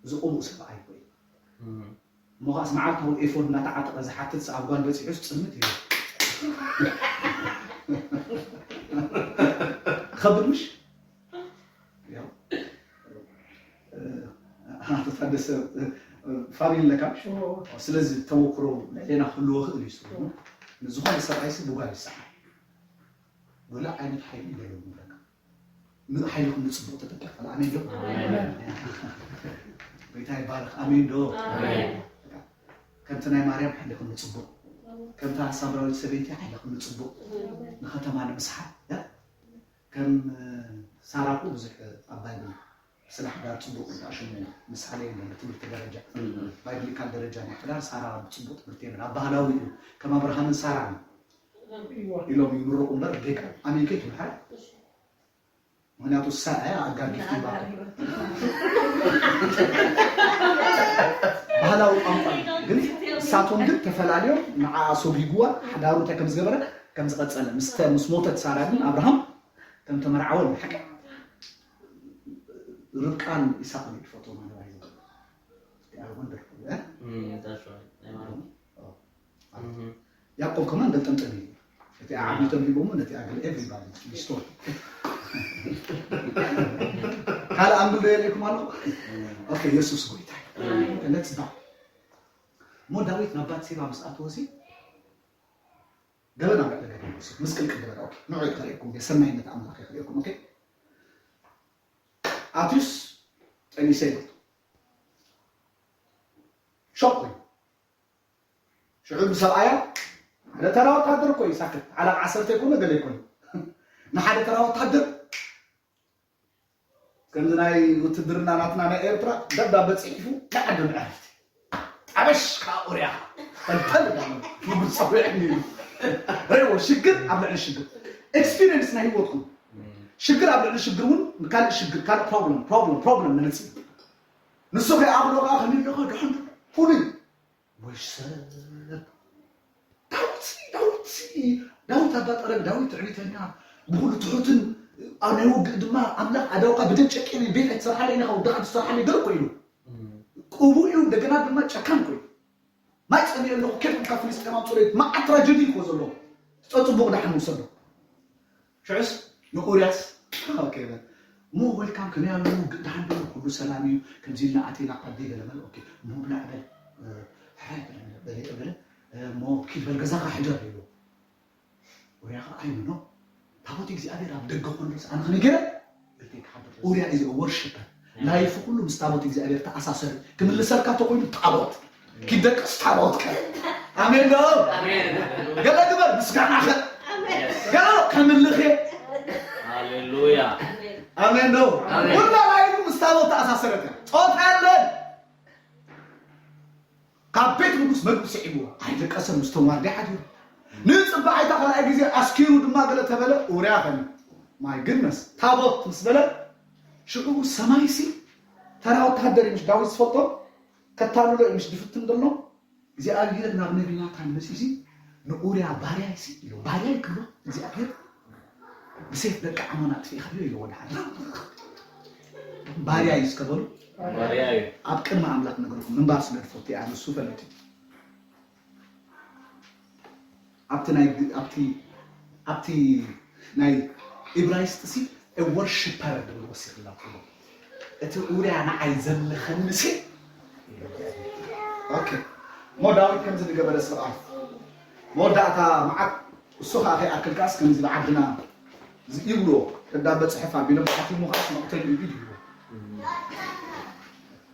እዚ ቅቡእ ሰብኣይ እኮ እዩ። እም። እሞ ኸኣስ መዓልታዊ ኤፎድ እናተዓጠቐ ዝሓትት ኣብ ጓል በፂሑስ ፅልምት እዩ። ኸብድ ምሽ? ያው፣ እ፣ ኣቶ ታደሰ፣ እ፣ ፋሚሊ ኣለካ? እዎ። ስለዚ ተሞክሮ ልዕሌና ክህልዎ ክእል እዩ። እዎ። ንዝኾነ ሰብኣይሲ ብጓል ይሰዓር። ገለ ዓይነት ሓይሊ እዩ ዘለዎ ንብለካ። ምን ሓይልኩም ንጽቡቕ ተጠቀም። ኣሜን ዶ? ኣሜን። ጎይታ ይባረኽ። ኣሜን ዶ? ኣሜን። ከምቲ ናይ ማርያም ሓይልኩም ንጽቡቕ። ከምታ ሳምራዊት ሰበይቲ ሓይልኩም ንጽቡቕ። ንኸተማ ንምስሓብ፣ ያ? ከም፣ እ፣ ሳራ እኮ ብዙሕ ኣብ ባይብል ስለ ሓዳር ጽቡቕ እዩ። ኣሽሙ ምሳሌ የለን ብትምህርቲ ደረጃ። እም። ባይብሊካል ደረጃ ናይ ሓዳር ሳራ ጽቡቕ ትምህርቲ የለን። ኣብ ባህላዊ እዩ። ከም ኣብርሃምን ሳራን ኢሎም ይምርቑ እምበር ጌጋ ኣሜን ከይትብል ሓደ። ምኽንያቱ ሳራ እያ ኣጋር ጊፍት ይባሃል። ባህላዊ ቋንቋ እዩ። ግን እሳቶም ግን ተፈላልዮም ንዓኣ ሰጒግዋ ሓዳሩ እንታይ ከም ዝገበረ ከም ዝቐጸለ። ምስ ተ-፣ ምስ ሞተት ሳራ ግን ኣብርሃም ከም ተመርዓወ እዩ። ሓቂ ርብቃን ይስሓቅን እዩ ዝፈትዎ ማለት እዩ። They are wonderful, እ? Mm, that's right. They are. Oh. Mhm. ያዕቆብ ከማን ገልጠምጠም እዩ። እቲ ዓቢቶም ሂቦሞ ነቲ ኣገለ ኤቭሪባዲ ሪስቶር። ካልእ ኣንግል ዶ የርእየኩም ኣሎ? ኦኬ፣ የሱስ ጎይታ እዩ። ሌትስ ዳው። እሞ ዳዊት ናብ ባትሴባ ምስ ኣተወ ሲ ገበን ኣብ ልዕሊ ገበን ይወስድ፣ ምስቅልቅል ገበን። ኦኬ፣ ንዑ ከርእየኩም፣ የሰናይነት ኣምላኽ ከርእየኩም። ኦኬ፣ ኣትዩስ ጠኒሰ ይሞት። ሾክ ኮይኑ ሽዑ ብሰብኣያ ሓደ ተራ ወታደር እኮ እዩ ሳክት ዓላቕ ዓሰርተ ይኮነ ገለ ይኮነ ንሓደ ተራ ወታደር ከምዚ ናይ ውትድርና ናትና ናይ ኤርትራ ደብዳበ ጽሒፉ ንዓዲ ንዕረፍቲ። ጠበሽ ከኣ ኡርያኻ ፈልፈል ዳሎ ንጉስ ጸዊዕኒ ኢሉ። ረእይዎ፣ ሽግር ኣብ ልዕሊ ሽግር። ኤክስፒሪየንስ ናይ ህይወትኩም። ሽግር ኣብ ልዕሊ ሽግር እውን ካልእ ሽግር፣ ካልእ ፕሮብለም፣ ፕሮብለም፣ ፕሮብለም ንነጽግ። ንሱ ከይኣኽሎ ከኣ ከመይ ኣለኻ? ደሓን ዶ? ፍሉይ። ወይ ሰብ። ዳዊት፣ ዳዊት፣ ዳዊት ኣባ ጠረግ፣ ዳዊት ትዕቢተኛ፣ ብኹሉ ትሑትን ኣብ ናይ ውግእ ድማ ኣምላኽ ኣእዳውካ ብደም ጨቂነ ቤት ኣይትሰርሓለይ ኢኻ፣ ወድኻ ትሰርሓለይ ገለ እኮ ኢሉ። እም። ቅቡእ እዩ፣ እንደገና ድማ ጨካን እኮ እዩ። ማይ ጸሚኤ ኣለኹ፣ ኬድኩም ካብ ፍልስጤም ኣምጽኡለይ። መዓት ትራጀዲ እኮ ዘሎ። ጸጽቡቕ ደሓን ውሰዶ። ሽዑስ ንኡርያስ፣ ኦኬ በል። እሞ ዌልካም፣ ከመይ ኣለዉ? ግዳን ዶ? ኩሉ ሰላም እዩ? ከምዚ ኢልና ኣቲና ዓዲ ገለ በል። ኦኬ፣ እሞ ብላዕ በል። እ፣ ሕራይ በል፣ በል፣ በል። እ፣ እሞ ኪድ በል ገዛኻ ሕደር ኢሉ። ኡርያ ኸዓ ኣይምኖ። ታቦት እግዚኣብሔር ኣብ ደገ ኮንዶስ ኣነ ከመይ ገይረ? ቤተይ ክሓድር። ኡርያ is a worshipper። ላይፉ ኩሉ ምስ ታቦት እግዚኣብሔር ተኣሳሰሪ። ክምልሰልካ ተኮይኑ ታቦት። ኪደቅስ ታቦት ከ። ኣሜን ዶ? ኣሜን። ገለ ግበር ምስጋና ከ። ኣሜን። ገለ ከምልኽ እየ። ሃሌሉያ። ኣሜን ዶ? ኣሜን። ኩላ ላይፉ ምስ ታቦት ተኣሳሰረት እያ። ጾታ የለን። ካብ ቤት ንጉስ መግቢ ስዒብዎ። ኣይደቀሰን፣ ምስቶም ዋርድያ ሓዲሩ። ንጽባሕ ኣይታ ካልኣይ ግዜ ኣስኪሩ ድማ ገለ ተበለ፣ ኡርያ ኸኒ። My goodness። ታቦት ምስ በለ፣ ሽዑ ሰማይሲ ተራ ወተሃደር እዩ፣ ምሽ ዳዊት ዝፈልጦ፣ ከታልሎ እዩ፣ ምሽ ድፍትን ዘሎ። እግዚኣብሔር ናብ ነቢ ናታን መጺኡሲ፣ ንኡርያ ባርያይሲ ኢሉ፣ ባርያይ ክብሎ እግዚኣብሔር ብሴፍ ደቂ ዓሞን ኣጥፊእኻዮ ኢልዎ። ደሓር ባርያ እዩ እስከ በሉ። ባርያ እዩ። ኣብ ቅድሚ ኣምላኽ ነገርኩም ምንባር ስለ ዝፈቱ እያ፣ ንሱ ፈለጥ እዩ። ኣብቲ ናይ፣ ኣብቲ፣ ኣብቲ ናይ ኢብራይስጥ ሲ፣ a worshipper ድብል ወሲኽላ ትብሎ። እቲ ኡርያ ንዓይ ዘምልኸኒ ሲ። ኦኬ። እሞ ዳዊት ከምዚ ዝገበረ ሰብኣይ መወዳእታ መዓት እሱ ኸዓ ከይኣክልካስ ከምዚ ብዓድና ይብልዎ፣ ደብዳበ ጽሕፍ ኣቢሎም ሓኪሙ ኸዓ መቕተሊ እዩ ኢድ ይብልዎ።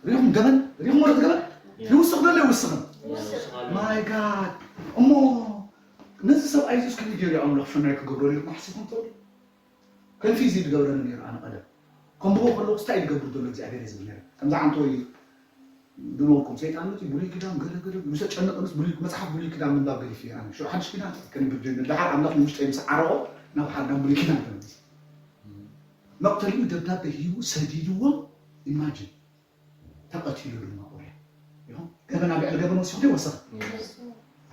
ሪኹም ገበን? ሪኹም ወረት ገበን? ይውስኽ ዘሎ ይውስኽን? ይውስኽ ኣሎ። My God። እሞ ነዚ ሰብኣይ እዚ ከመይ ገይሩ ኣምላኽ ሰናይ ክገብረሉ ኢልኩም ሓሲብኩም ትፈልጡ? ኮንፊዝ እዩ ዝገብረኒ ነይሩ። ኣነ ቀደም ከምብቦ ከለኹ እንታይ እዩ ዝገብር ዘሎ እግዚኣብሔር እዩ ዝብል ነይረ። ከምዚ ዓንቶ እዩ ድበልኩም ሰይጣን መፂኡ ብሉይ ኪዳን ገለ ገለ ምስ ተጨነቐ ምስ ብሉይ መፅሓፍ ብሉይ ኪዳን ምንባብ ገዲፈ እየ። ኣነ ሽዑ ሓድሽ ኪዳን ከንብብ ጀሚረ። ደሓር ኣምላኽ ንውሽጠይ ምስ ዓረቖ ናብ ሓ ናብ ብሉይ ኪዳን ተመሊሰ። መቕተሊኡ ደብዳቤ ሂቡ ሰዲድዎ። ኢማጂን ተቐቲሉ ድማ ኡርያ ይኹን ገበን ኣብ ልዕሊ ገበን ወሲኹ ይወሰኸ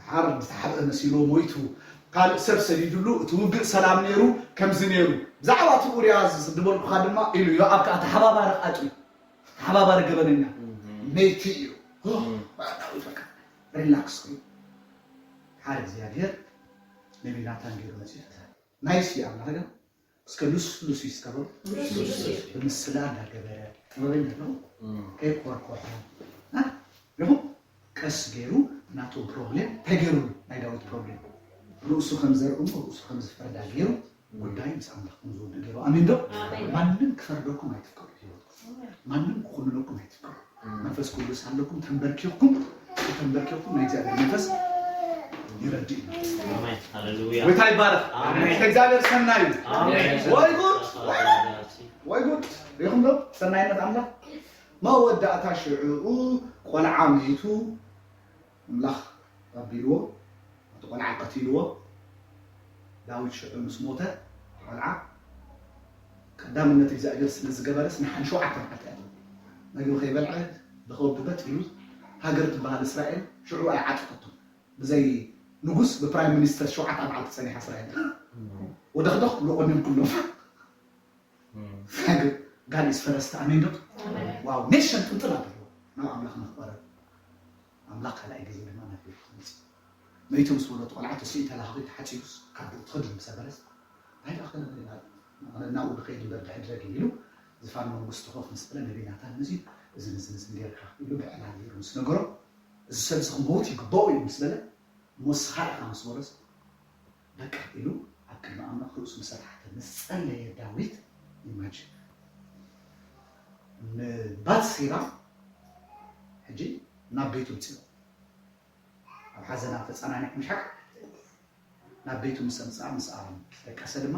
ሓር ዝተሓብአ መሲልዎ ሞይቱ። ካልእ ሰብ ሰዲድሉ እቲ ውግእ ሰላም ነይሩ። ከምዚ ነይሩ ብዛዕባ እቲ ኡርያ ዝድበልኩኻ ድማ ኢሉ ዮኣብ ከዓ ተሓባባሪ ቃጢ ተሓባባሪ ገበነኛ ነይቲ እዩ። ዳዊት በቃ ሪላክስ ኮይኑ ሓደ እግዚኣብሔር ነቢይ ናታን ገይሩ መፅኡ ተዛረበ። ናይሲ ኣምላኽ ግን እስከ ልስሉስ ይስከበው ብምስላ እንዳገበረ ጥበበኛ ነው ከይኮርኮሐ ይኹን ቀስ ገይሩ ናቶም ፕሮብሌም ተገይሩ ናይ ዳዊት ፕሮብሌም ርእሱ ከም ዘርእሞ ርእሱ ከም ዝፈርዳ ገይሩ ጉዳይ ምስ ኣምላኽ ከም ዝውድእ ገይሩ። ኣሜን ዶ? ማንም ክፈርደኩም ኣይትፍቀዱ። ህይወትኩም ማንም ክኹንነኩም ኣይትፍቀዱ። መንፈስ ቅዱስ ኣለኩም። ተንበርኪኹም ተንበርኪኹም ናይ እግዚኣብሔር መንፈስ ይረድእ እዩ። ጎይታ ይባረክ። እግዚኣብሔር ሰናይ እዩ። ወይ ጉድ ወይ ጉድ። ሪኹም ዶ ሰናይነት ኣምላኽ? መወዳእታ ሽዕኡ ቆልዓ መይቱ ኣምላኽ ኣቢልዎ እቲ ቆልዓ ቀቲልዎ። ዳዊት ሽዑ ምስ ሞተ ቆልዓ ቀዳምነት እግዚኣብሔር ስለ ዝገበረስ ንሓን ሸውዓተ መዓልቲ እያ መግቢ ከይበልዐ ብኸብዱ በጥ ኢሉ። ሃገር ትበሃል እስራኤል ሽዑ ኣይዓጠጠቶም። ብዘይ ንጉስ ብፕራይም ሚኒስተር ሸውዓተ መዓልቲ ጸኒሓ እስራኤል። ወደኽደኽ ብሎ ቀኒዮም ኩሎም። ጋድ ኢዝ ፈረስት ኣሜን ዶ? ዋው ኔሽን ጥንጥል ኣለዎ ናብ ኣምላኽ ንክቐረብ ኣምላኽ ካልኣይ ግዜ ድማ ናብ ህይወት መፅእ መይቱ ምስ በሎ ቆልዓ ተስኢ ተላኽኺ ተሓፂቡስ ካብ ብኡ ትኸድ ምስ በለስ እንታይ ደኣ ክነብር ኢና ናብኡ ንኸይድ እምበር ድሕድረግ ኢሉ ዝፋን መንግስቲ ኮፍ ምስ በለ ነቢይ ናታን መፅዩ እዝን እዝን እዝን ጌርካ ኢሉ ብዕላል ገይሩ ምስ ነገሮ እዚ ሰብ እዚ ክመውት ይግባኦ እዩ ምስ በለ እሞ ንስኻ ኢኻ ምስ በሎስ በቃ ኢሉ ኣብ ቅድሚ ኣምላኽ ርእሱ ምስ ኣትሓተ ምስ ጸለየ ዳዊት ኢማጂን ንባትሴባ ሕጂ ናብ ቤቱ ምፅኡ ኣብ ሓዘና ተጸናኒዑ ምሻዕ ናብ ቤቱ ምስ ኣምፅኣ ምስ ኣም ደቀሰ ድማ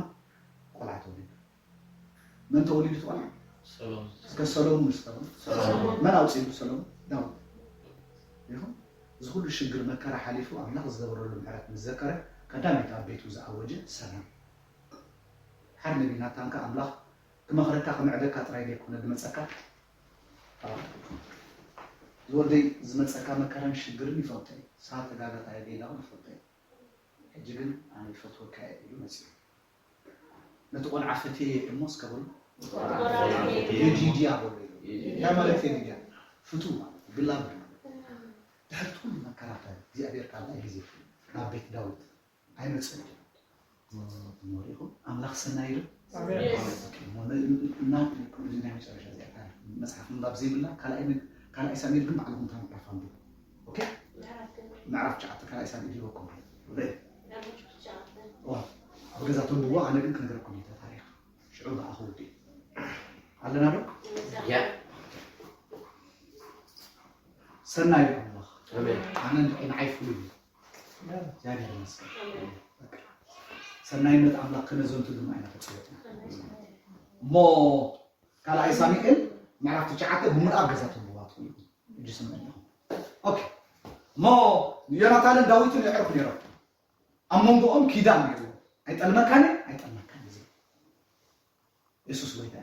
ቆልዓ ተወሊዱ መን ተወሊዱ ትኾና? እስከ ሰሎሙን እስከ መን ኣውፂሉ ሰሎሙን? ዳዊት ይኹን እዚ ኩሉ ሽግር መከራ ሓሊፉ ኣምላኽ ዝገበረሉ ምሕረት ምስ ዘከረ ቀዳመይቲ ኣብ ቤቱ ዝኣወጀ ሰላም። ሓደ ነቢ ናታን ከ ኣምላኽ ክመኽረካ ክምዕደካ ጥራይ ዘይኮነ ዝመፀካ ዝወደይ ዝመፀካ መከራን ሽግርን ይፈልጦ እዩ። ሳተ ጋጋታ የገይላውን ይፈልጦ እዩ። ሕጂ ግን ኣነ ይፈትወካ እየ ኢሉ መፂኡ። ነቲ ቆልዓ ፈትየየ እሞ እስከ በሉ የዲድያ በሉ ኢሉ። እንታይ ማለት የዲድያ? ፍቱ ማለት ግላብ ማለት። ድሕሪ እቲ ኩሉ መከራታት እግዚኣብሔር ካልኣይ ግዜ ናብ ቤት ዳዊት ኣይመፅን እዩ። እሞ ሪኢኹም ኣምላኽ ሰናይ ዶ? እና እዚ ናይ መጨረሻ እዚኣ መፅሓፍ ምንባብ ዘይብላ ካልኣይ ሳሙኤል ግን ባዕልኹም እታ ምዕራፍ ኣንብቡ። ኦኬ ምዕራፍ ትሽዓተ ካልኣይ ሳሙኤል ሂበኩም ኣብ ገዛ ተንብቦ ኣነ ግን ክነገረኩም እዩ ታሪክ ሽዑ ብኣ ክውዲ ኣለና ዶ ሰናይ ኣምላኽ ኣነ ንዓይ ፍሉይ እዩ እግዚኣብሔር ይመስገን ሰናይነት ኣምላኽ ከነዘንቱ ድማ ኢና ተፅወትና እሞ ካልኣይ ሳሙኤል ምዕራፍ ትሽዓተ ብምልኣ ገዛ ተንብቦ ትኽእሉ ሕጂ ስምዑ ኣለኹም እሞ ዮናታንን ዳዊትን የዕርፉ ነይሮም ኣብ መንጎኦም ኪዳን ነይሩ ኣይጠልመካን ኣይጠልመካን እዚ የሱስ ጎይታ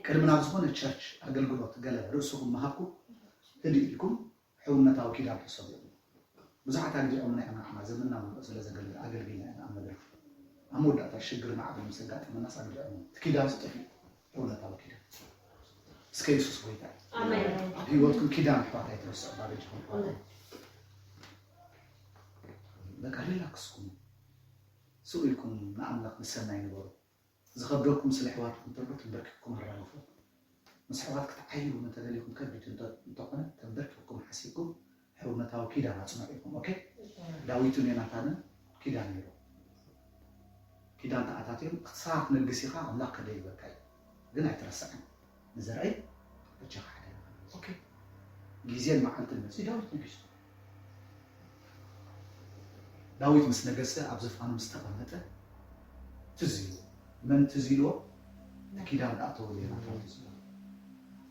ቅድሚ ናብ ዝኾነ ቸርች ኣገልግሎት ገለ ርእስኹም መሃብኩም ህድእ ኢልኩም ሕውነታዊ ኪዳን ሕሰቡ ብዙሓት ኣግዲዖም ናይ ኣምላኽና ዘመንና ምልኦ ስለ ዘገልግል ኣገልጊልና ኢና ኣብ መድረኽ ኣብ መወዳእታ ሽግር ማዕበል ምስ ኣጋጠመናስ ኣግዲዖም እቲ ኪዳን ዝጠፍኡ ሕውነታዊ ኪዳን እስከ የሱስ ጎይታ ኣብ ህይወትኩም ኪዳን ኣሕዋት ኣይትረስዑ ባበጃኹም ኣሕዋት በቃ ሪላክስ ኩኑ ስቕ ኢልኩም ንኣምላኽ ብሰናይ ንበሩ ዝኸብደኩም ስለ ኣሕዋትኩም ተሎ ተንበርኪኽኩም ኣራግፉ ምስ ኣሕዋት ክትዓይሩ እንተደሊኹም ከቢድ እንተኾነ ተንበርኪኽኩም ሓሲብኩም ሕውነታዊ ኪዳን ኣፅንዑ ኢኹም ኦኬ ዳዊትን ዮናታንን ኪዳን ነይሩ ኪዳን ተኣታትዮም ክትሳት ነግስ ኢኻ ኣምላኽ ከደይበካ እዩ ግን ኣይትረስዕን ንዘርኣይ በጃኻ ሓደ ኦኬ ግዜን መዓልትን መፅኡ ዳዊት ነጊሱ ዳዊት ምስ ነገሰ፣ ኣብ ዝፋኑ ምስ ተቐመጠ፣ ትዝ ኢሉ። መን ትዝ ኢልዎ? እቲ ኪዳን ዝኣተወሉ ዮናታን ትዝ ኢልዎ።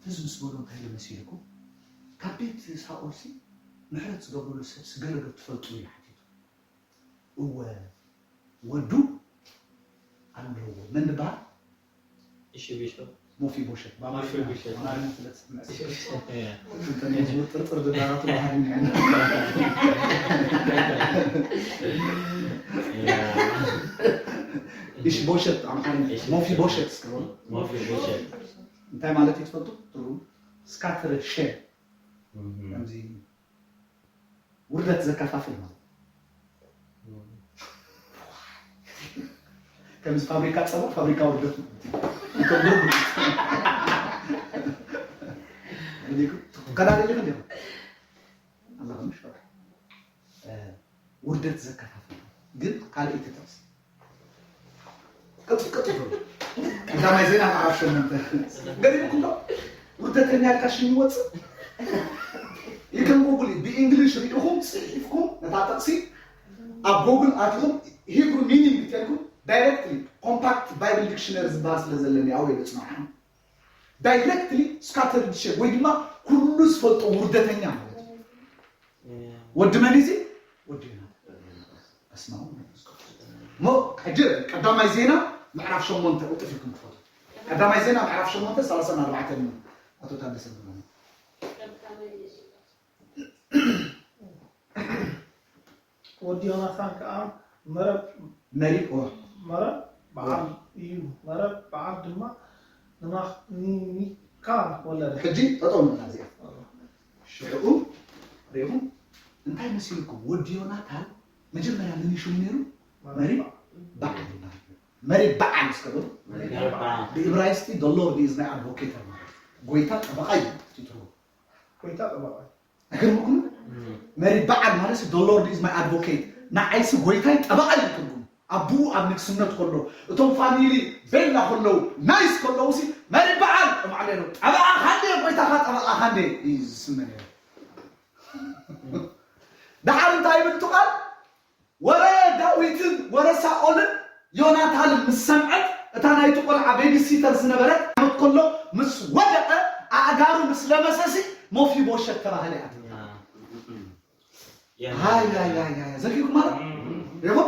ትዝ ምስ በሎ እንታይ ኢሉ መሲልኩም? ካብ ቤት ሳኦልሲ ምሕረት ዝገብረሉ ሰብሲ ገለ ዶ ትፈልጡ? ኢሉ ሓቲቱ። እወ፣ ወዱ ኣለዎ። መን ዝበሃል? ኢሽቢሾ ሞፊቦሸት። ብኣማርኛ ሞፊቦሸት። ኣማርኛ ስለ ትስምዕ። ያ እንተ መዝሙር ጥርጥር ዝዳራቱ ባህሪ እኒሀ። ያ ኢሽቦሸት ኣምሓርኛ። ሞፊቦሸት እስከ በሉ። ሞፊቦሸት እንታይ ማለት እዩ ትፈልጡ? ትርጉም? ስካተርድ ሼም። ከምዚ ውርደት ዘከፋፍል ማለት። ከምዚ ፋብሪካ ጸባ፣ ፋብሪካ ውርደት ማለት እዩ። ከም ድርጉ። እንዲህ እኮ ትከዳደል ይሆን? እንዲህ አላህ ምሽ ውርደት ዘከፋፍል ግን ካልእ ይትጠቅስ። ቅጥ ቅጥ ይበሉ። ቀዳማይ ዜና ምዕራፍ ሸሞንተ። ገሪምኩም ዶ? ውርደተኛ ኢልካ ሽም ይወፅእ? You can Google it. ብእንግሊሽ ሪኢኹም ፅሒፍኩም ነታ ጥቕሲ ኣብ ጎግል ኣቲኹም ሂብሩ ሚኒንግ እንተልኩም ዳይሬክትሊ ኮምፓክት ባይብል ዲክሽነሪ ዝበሃል ስለ ዘለኒ ኣብኡ የበፅናሓም። ዳይሬክትሊ ስካተርድ ሼም ወይ ድማ ኩሉ ዝፈልጦ ውርደተኛ ማለት እዩ። ወዲ መን እዚ? ወዲ ዮናታን። በስመ ኣብ ወመንፈስ ቅዱስ። እሞ ሕጂ ቀዳማይ ዜና ምዕራፍ ሸሞንተ ቅልጥፍ ኢልኩም ትፈቱ። ቀዳማይ ዜና ምዕራፍ ሸሞንተ ሰላሳ ኣርባዕተ ድማ ኣቶ ታደሰ ብርሃኑ። ወዲ ዮናታን ከኣ መረብ መሪብ ኦ መረብ በዓል እዩ። መረብ በዓል ድማ ንማኽ- ንሚካል ወለደ። ሕጂ ጠጠው ንብላ እዚኣ። ሽዑ ሪኢኹም እንታይ መሲልኩም? ወዲ ዮናታን መጀመርያ ምን ሽሙ ነይሩ? መሪብ በዓል ይበሃል። መሪብ በዓል እስከ በሉ። ብእብራይስጢ the Lord is my advocate ማለት እዩ። ጎይታ ጠበቓ እዩ እቲ ትርጉም። ጎይታ ጠበቓ እዩ። ኣይገርመኩም? መሪብ በዓል ማለት the Lord is my advocate፣ ንዓይሲ ጎይታይ ጠበቓ እዩ ትርጉም። ኣቡኡ ኣብ ንግስነት ከሎ፣ እቶም ፋሚሊ ቤላ ከለዉ፣ ናይስ ከለዉ ሲ መሪብ በዓል እምዓለ ነው። ጠበቓኻ እንዴ፣ ጎይታኻ ጠበቓኻ እንዴ እዩ ዝስመ ነይሩ። ደሓር እንታይ ይብል እቲ ቃል? ወረ ዳዊትን ወረ ሳኦልን ዮናታንን ምስ ሰምዐት፣ እታ ናይቲ ቆልዓ ቤቢሲተር ዝነበረት ዓመት ከሎ ምስ ወደቐ ኣእጋሩ ምስ ለመሰሲ ሞፊቦሸት ተባህለ እያ ትብል። ሃይ ሃይ ሃይ ሃይ ዘኪርኩም ማለት ይኹን።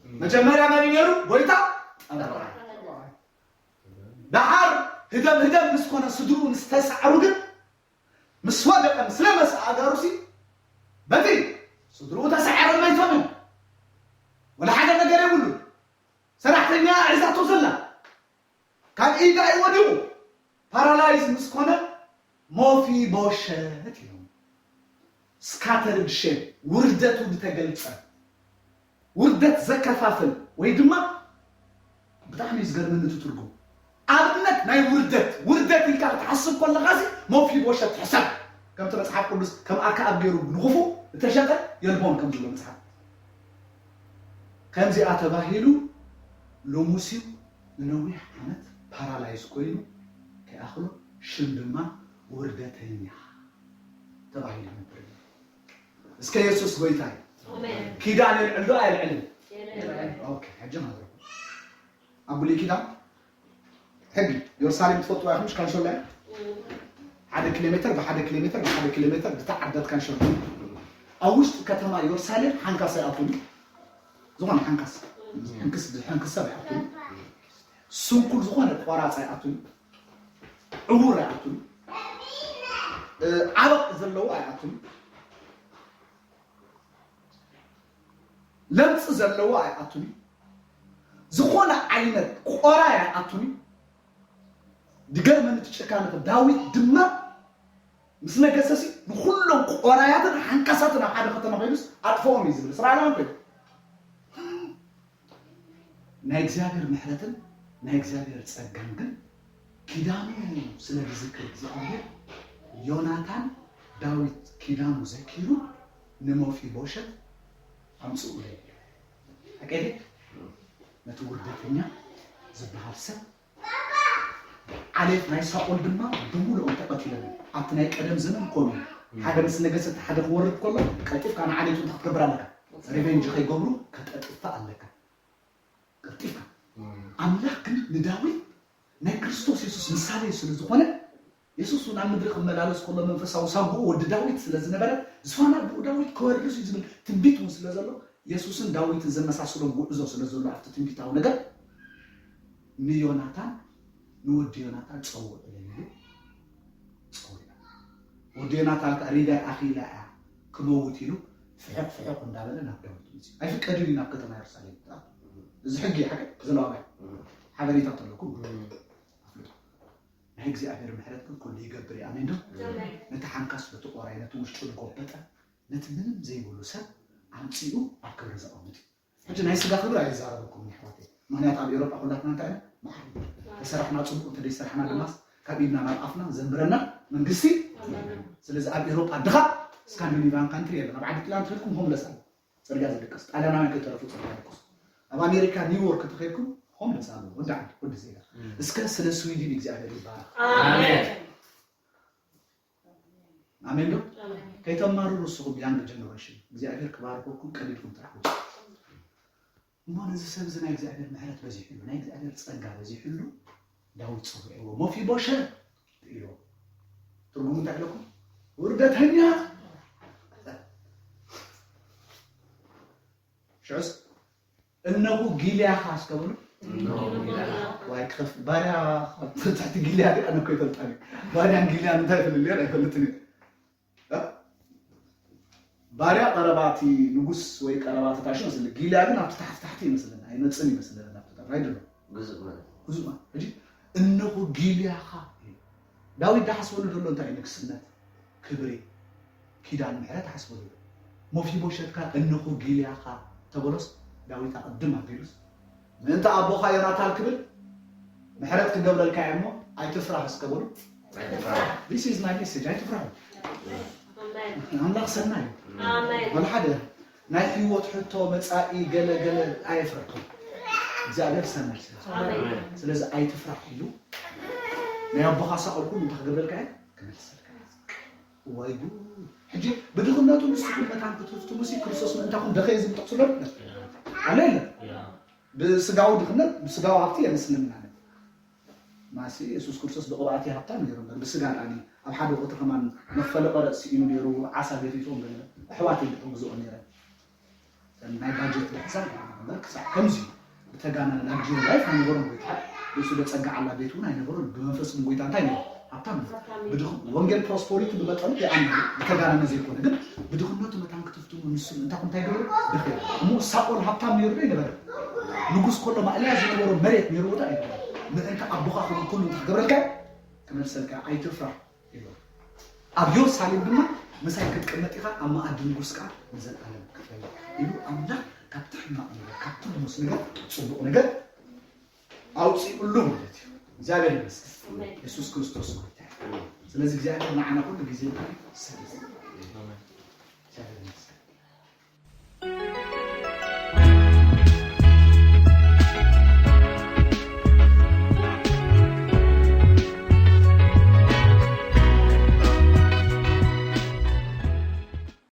መጀመርያ መን እዩ ነይሩ? ጎይታ ጠበቓ። ደሓር ህደም ህደም ምስ ኮነ ስድርኡ ምስ ተሳዕሩ ግን ምስ ወደቐ ምስ ለመሰ ኣእጋሩሲ በቲ ስድርኡ ተሳዕረ መይቶም እዮም። ወላ ሓደ ነገር የብሉ። ሰራሕተኛ ሒዛቶ ዘላ ካብ ኢዳ እዩ ወዲቑ። ፓራላይዝ ምስ ኮነ ሞፊቦሸት እዮም። ስካተርድ ሼም ውርደቱ ዝተገልጸ ውርደት ዘከፋፍል ወይ ድማ ብጣዕሚ እዩ ዝገርመኒ እቲ ትርጉም። ኣብነት ናይ ውርደት ውርደት ኢልካ ክትሓስብ ከለኻ ሲ ሞፊቦሸት ሕሰብ። ከምቲ መጽሓፍ ቅዱስ ከም ኣከኣብ ገይሩ ንኽፉእ እተሸጠ የልቦን ከም ዝብሎ መጽሓፍ። ከምዚኣ ተባሂሉ ሎሙስ እዩ ንነዊሕ ዓመት ፓራላይዝ ኮይኑ ከይኣኽሎ ሽም ድማ ውርደተኛ ተባሂሉ ይነብር። እስከ የሱስ ጎይታ እዩ። ኪዳን የልዕል ዶ ኣየልዕልን? ኦኬ፣ ሕጂ ማለት ኣብ ብሉይ ኪዳን ሕጊ ኢየሩሳሌም ትፈልጥዋ ኢኹም? ሽካንሾላ ሓደ ኪሎ ሜትር ብሓደ ኪሎ ሜትር ብሓደ ኪሎ ሜትር ብተዓደት ካንሾላ ኣብ ውሽጢ ከተማ ኢየሩሳሌም ሓንካስ ኣይኣቱን። ዝኾነ ሓንካስ ሕንክስ ሕንክስ ሰብ ኣይኣቱን። ስንኩል ዝኾነ ቆራፅ ኣይኣቱን። ዕውር ኣይኣቱን። ዓበቕ ዘለዎ ኣይኣቱን። ለምፂ ዘለዎ ኣይኣቱን እዩ። ዝኾነ ዓይነት ቆራይ ኣይኣቱን እዩ። ድገርመኒ እቲ ጭካነ። ዳዊት ድማ ምስ ነገሰሲ ንኩሎም ቆራያትን ሓንካሳትን ኣብ ሓደ ከተማ ኮይኑስ ኣጥፍኦም እዩ ዝብል እስራኤላውያን ኮይኑ ናይ እግዚኣብሔር ምሕረትን ናይ እግዚኣብሔር ጸጋን ግን ኪዳኑ ስለ ዝዝክር እግዚኣብሔር ዮናታን ዳዊት ኪዳኑ ዘኪሩ ንመፊቦሸት ኣምጽኡ ኢሉ። ኣቀዲ ነቲ ውርደተኛ ዝበሃል ሰብ ዓሌት ናይ ሳኦል ድማ ብምሉኦም ተቐቲሎም። ኣብቲ ናይ ቀደም ዘመን ከምኡ ሓደ ምስ ነገሰ እቲ ሓደ ክወርድ ከሎ ቀልጢፍካ ንዓሌቱ እንታይ ክትገብር ኣለካ? ሪቨንጅ ከይገብሩ ከተጥፍእ ኣለካ ቀልጢፍካ። ኣምላኽ ግን ንዳዊት ናይ ክርስቶስ የሱስ ምሳሌ ስለ ዝኾነ፣ የሱስ እውን ኣብ ምድሪ ክመላለስ ከሎ መንፈሳዊ ሳጉኡ ወዲ ዳዊት ስለ ዝነበረ፣ ዝፋን ኣቦኡ ዳዊት ክወርስ እዩ ዝብል ትንቢት እውን ስለ ዘሎ፣ የሱስን ዳዊትን ዘመሳስሎም ጉዕዞ ስለ ዘሎ ኣብቲ ትንቢታዊ ነገር፣ ንዮናታን ንወዲ ዮናታን ጸውዕለይ ኢሉ ጸዊዑ። ወዲ ዮናታን ከኣ ሪጋይ ኣኺላ እያ ክመውት ኢሉ ፍሕቕ ፍሕቕ እንዳበለ ናብ ዳዊት መጺኡ። ኣይፍቀድን እዩ ናብ ከተማ የሩሳሌም ክትኣቱ። እዚ ሕጊ እዩ፣ ሓቂ ዘለዋውያን ሓበሬታ ተለኩም ኣፍልጦ። ናይ እግዚኣብሔር ምሕረት ግን ኩሉ ይገብር እዩ። ኣሜን ዶ? ኣሜን። ነቲ ሓንካስ፣ ነቲ ቆራይ፣ ነቲ ውሽጡ ዝጎበጠ፣ ነቲ ምንም ዘይብሉ ሰብ ኣምጺኡ ኣብ ክብሪ ዘቐምጥ እዩ። ሕጂ ናይ ስጋ ክብሪ ኣይዛረበኩም ኣሕዋተይ። ምክንያቱ ኣብ ኤውሮጳ ኩላትና እንታይ ኢና? ማዕረ ተሰራሕና ጽቡቕ፣ እንተደይሰራሕና ድማስ ካብ ኢድና ናብ ኣፍና ዘንብረና መንግስቲ። ስለዚ ኣብ ኤውሮጳ ድኻ ስካንዲኔቪያን ካንትሪ የለን። ኣብ ዓዲ ጥልያን ትልኩም ሆምለስ ኣሎ። ጽርግያ ዝድቅስ ጣልያናውያን ከይተረፉ ጽርግያ ድቅሱ። ኣብ ኣሜሪካ ኒውዮርክ እንተኸይድኩም ሆምለስ ኣሎ። ወዲ ዓዲ፣ ወዲ ዜጋ። እስከ ስለ ስዊድን እግዚኣብሔር ይባረኽ። ኣሜን። ኣሜን ዶ? ኣሜን። ከይተማርሩ ንስኹም ያንግ ጀነሬሽን እግዚኣብሔር ክባርኮኩም ቀሊልኩም ትረኽቡ። እሞ ነዚ ሰብ እዚ ናይ እግዚኣብሔር ምሕረት በዚሕሉ፣ ናይ እግዚኣብሔር ጸጋ በዚሕሉ ዳዊት ጸዊዕዎ። ሞፊቦሸት ኢልዎ። ትርጉሙ እንታይ ኢለኩም? ውርደተኛ። ሽዑስ እነኹ ጊልያኻ እስከ በሉ። ዋይ ክኸፍ ባርያ ኣብ ትሕቲ ጊልያ ዲኣ እነኮ ይፈልጣ። ባርያን ጊልያን እንታይ ፍልልያን ኣይፈልጥን እየ። እ? ባርያ ቀረባ እቲ ንጉስ ወይ ቀረባ ተታሽ መስል፣ ጊልያ ግን ኣብቲ ታሕቲ ታሕቲ ይመስለና፣ ኣይመጽን ይመስለና ኣብቲ ታሕቲ ኣይደሎ። ግዙእ ማለት። ግዙእ ማለት። ሕጂ እነኹ ጊልያኻ እዩ። ዳዊት ዳሓስበሉ ዘሎ እንታይ እዩ? ንግስነት፣ ክብሪ፣ ኪዳን፣ ምሕረት ሓስበሉ። ሞፊቦሸት ከኣ እነኹ ጊልያኻ ተበሎስ ዳዊት ኣቐድም ኣቢሉስ ምእንቲ ኣቦኻ ዮናታን ክብል ምሕረት ክገብረልካ እየ እሞ ኣይትፍራህ እስከ በሉ። This is my message። ኣይትፍራህ። ኣሜን። ኣምላኽ ሰናይ እዩ። ኣሜን። ወላ ሓደ ናይ ህይወት ሕቶ መጻኢ ገለ ገለ ኣየፍረኩም። እግዚኣብሔር ሰናይ ስለ ዝኾነ። ኣሜን። ስለዚ ኣይትፍራህ ኢሉ ናይ ኣቦኻ ሳኦል ኩሉ እንታይ ክገብረልካ እየ? ክመልሰልካ እየ። ወይ ጉድ። ሕጂ ብድኽነቱ ንስኹም መታን ክትፍትኑ ሲ ክርስቶስ ምእንታኹም ደኸየ ዝብል ጥቕሲ ኣሎ? ኣሎ የለን? ብስጋዊ ድኽነት፣ ብስጋዊ ሃብቲ የመስልምና። ማሲ የሱስ ክርስቶስ ብቕብኣት እዩ ሃብታም ነይሩ እምበር፣ ብስጋ ደኣ ኣብ ሓደ ወቕቲ ከማን መኽፈሊ ቀረጽ ስኢኑ ነይሩ፣ ዓሳ ገፊፎም ገለ ኣሕዋት እዮም ዝሕግዝኦ ነይረን። ናይ ባጀት ምሕሳብ እምበር ክሳዕ ከምዚ ብተጋነነ ላግጀሪ ላይፍ ኣይነበሮን ጎይታ። ርእሱ ዘጸግዓላ ቤት እውን ኣይነበሮን። ብመንፈስ ግን ጎይታ እንታይ ነይሩ? ሃብታም ነይሩ። ብድኽ-፣ ወንጌል ፕሮስፖሪቲ ብመጠኑ ይኣምን፣ ብተጋነነ ዘይኮነ። ግን ብድኽነቱ መታን ክትፍትኑ ንሱ እንታይ እንታይ ገበረ? ደኸየ። እሞ ሳኦል ሃብታም ነይሩ ዶ ኣይነበረን? ንጉስ ከሎ ማእለያ ዝነበሮ መሬት ነይርዎ ዶ ኣይነበረን? ምእንቲ ኣቦኻ ክብል ኩሉ እንታይ ክገብረልካ? ክመልሰልካ። ኣይትፍራህ። ኢሉ። ኣብ የሩሳሌም ድማ ምሳይ ክትቅመጥ ኢኻ፣ ኣብ መኣዲ ንጉስ ከኣ ንዘለኣለም ክትበልዕ ኢሉ። ኣምላኽ ካብቲ ሕማቕ ነገር፣ ካብቲ ርሙስ ነገር ጽቡቕ ነገር ኣውጺኡሉ ማለት እዩ። እግዚኣብሔር ይመስገን። ኣሜን። የሱስ ክርስቶስ ጎይታ እዩ። ስለዚ እግዚኣብሔር ንዓና ኩሉ ግዜ እንታይ እዩ? ሰላም። ኣሜን። እግዚኣብሔር ይመስገን።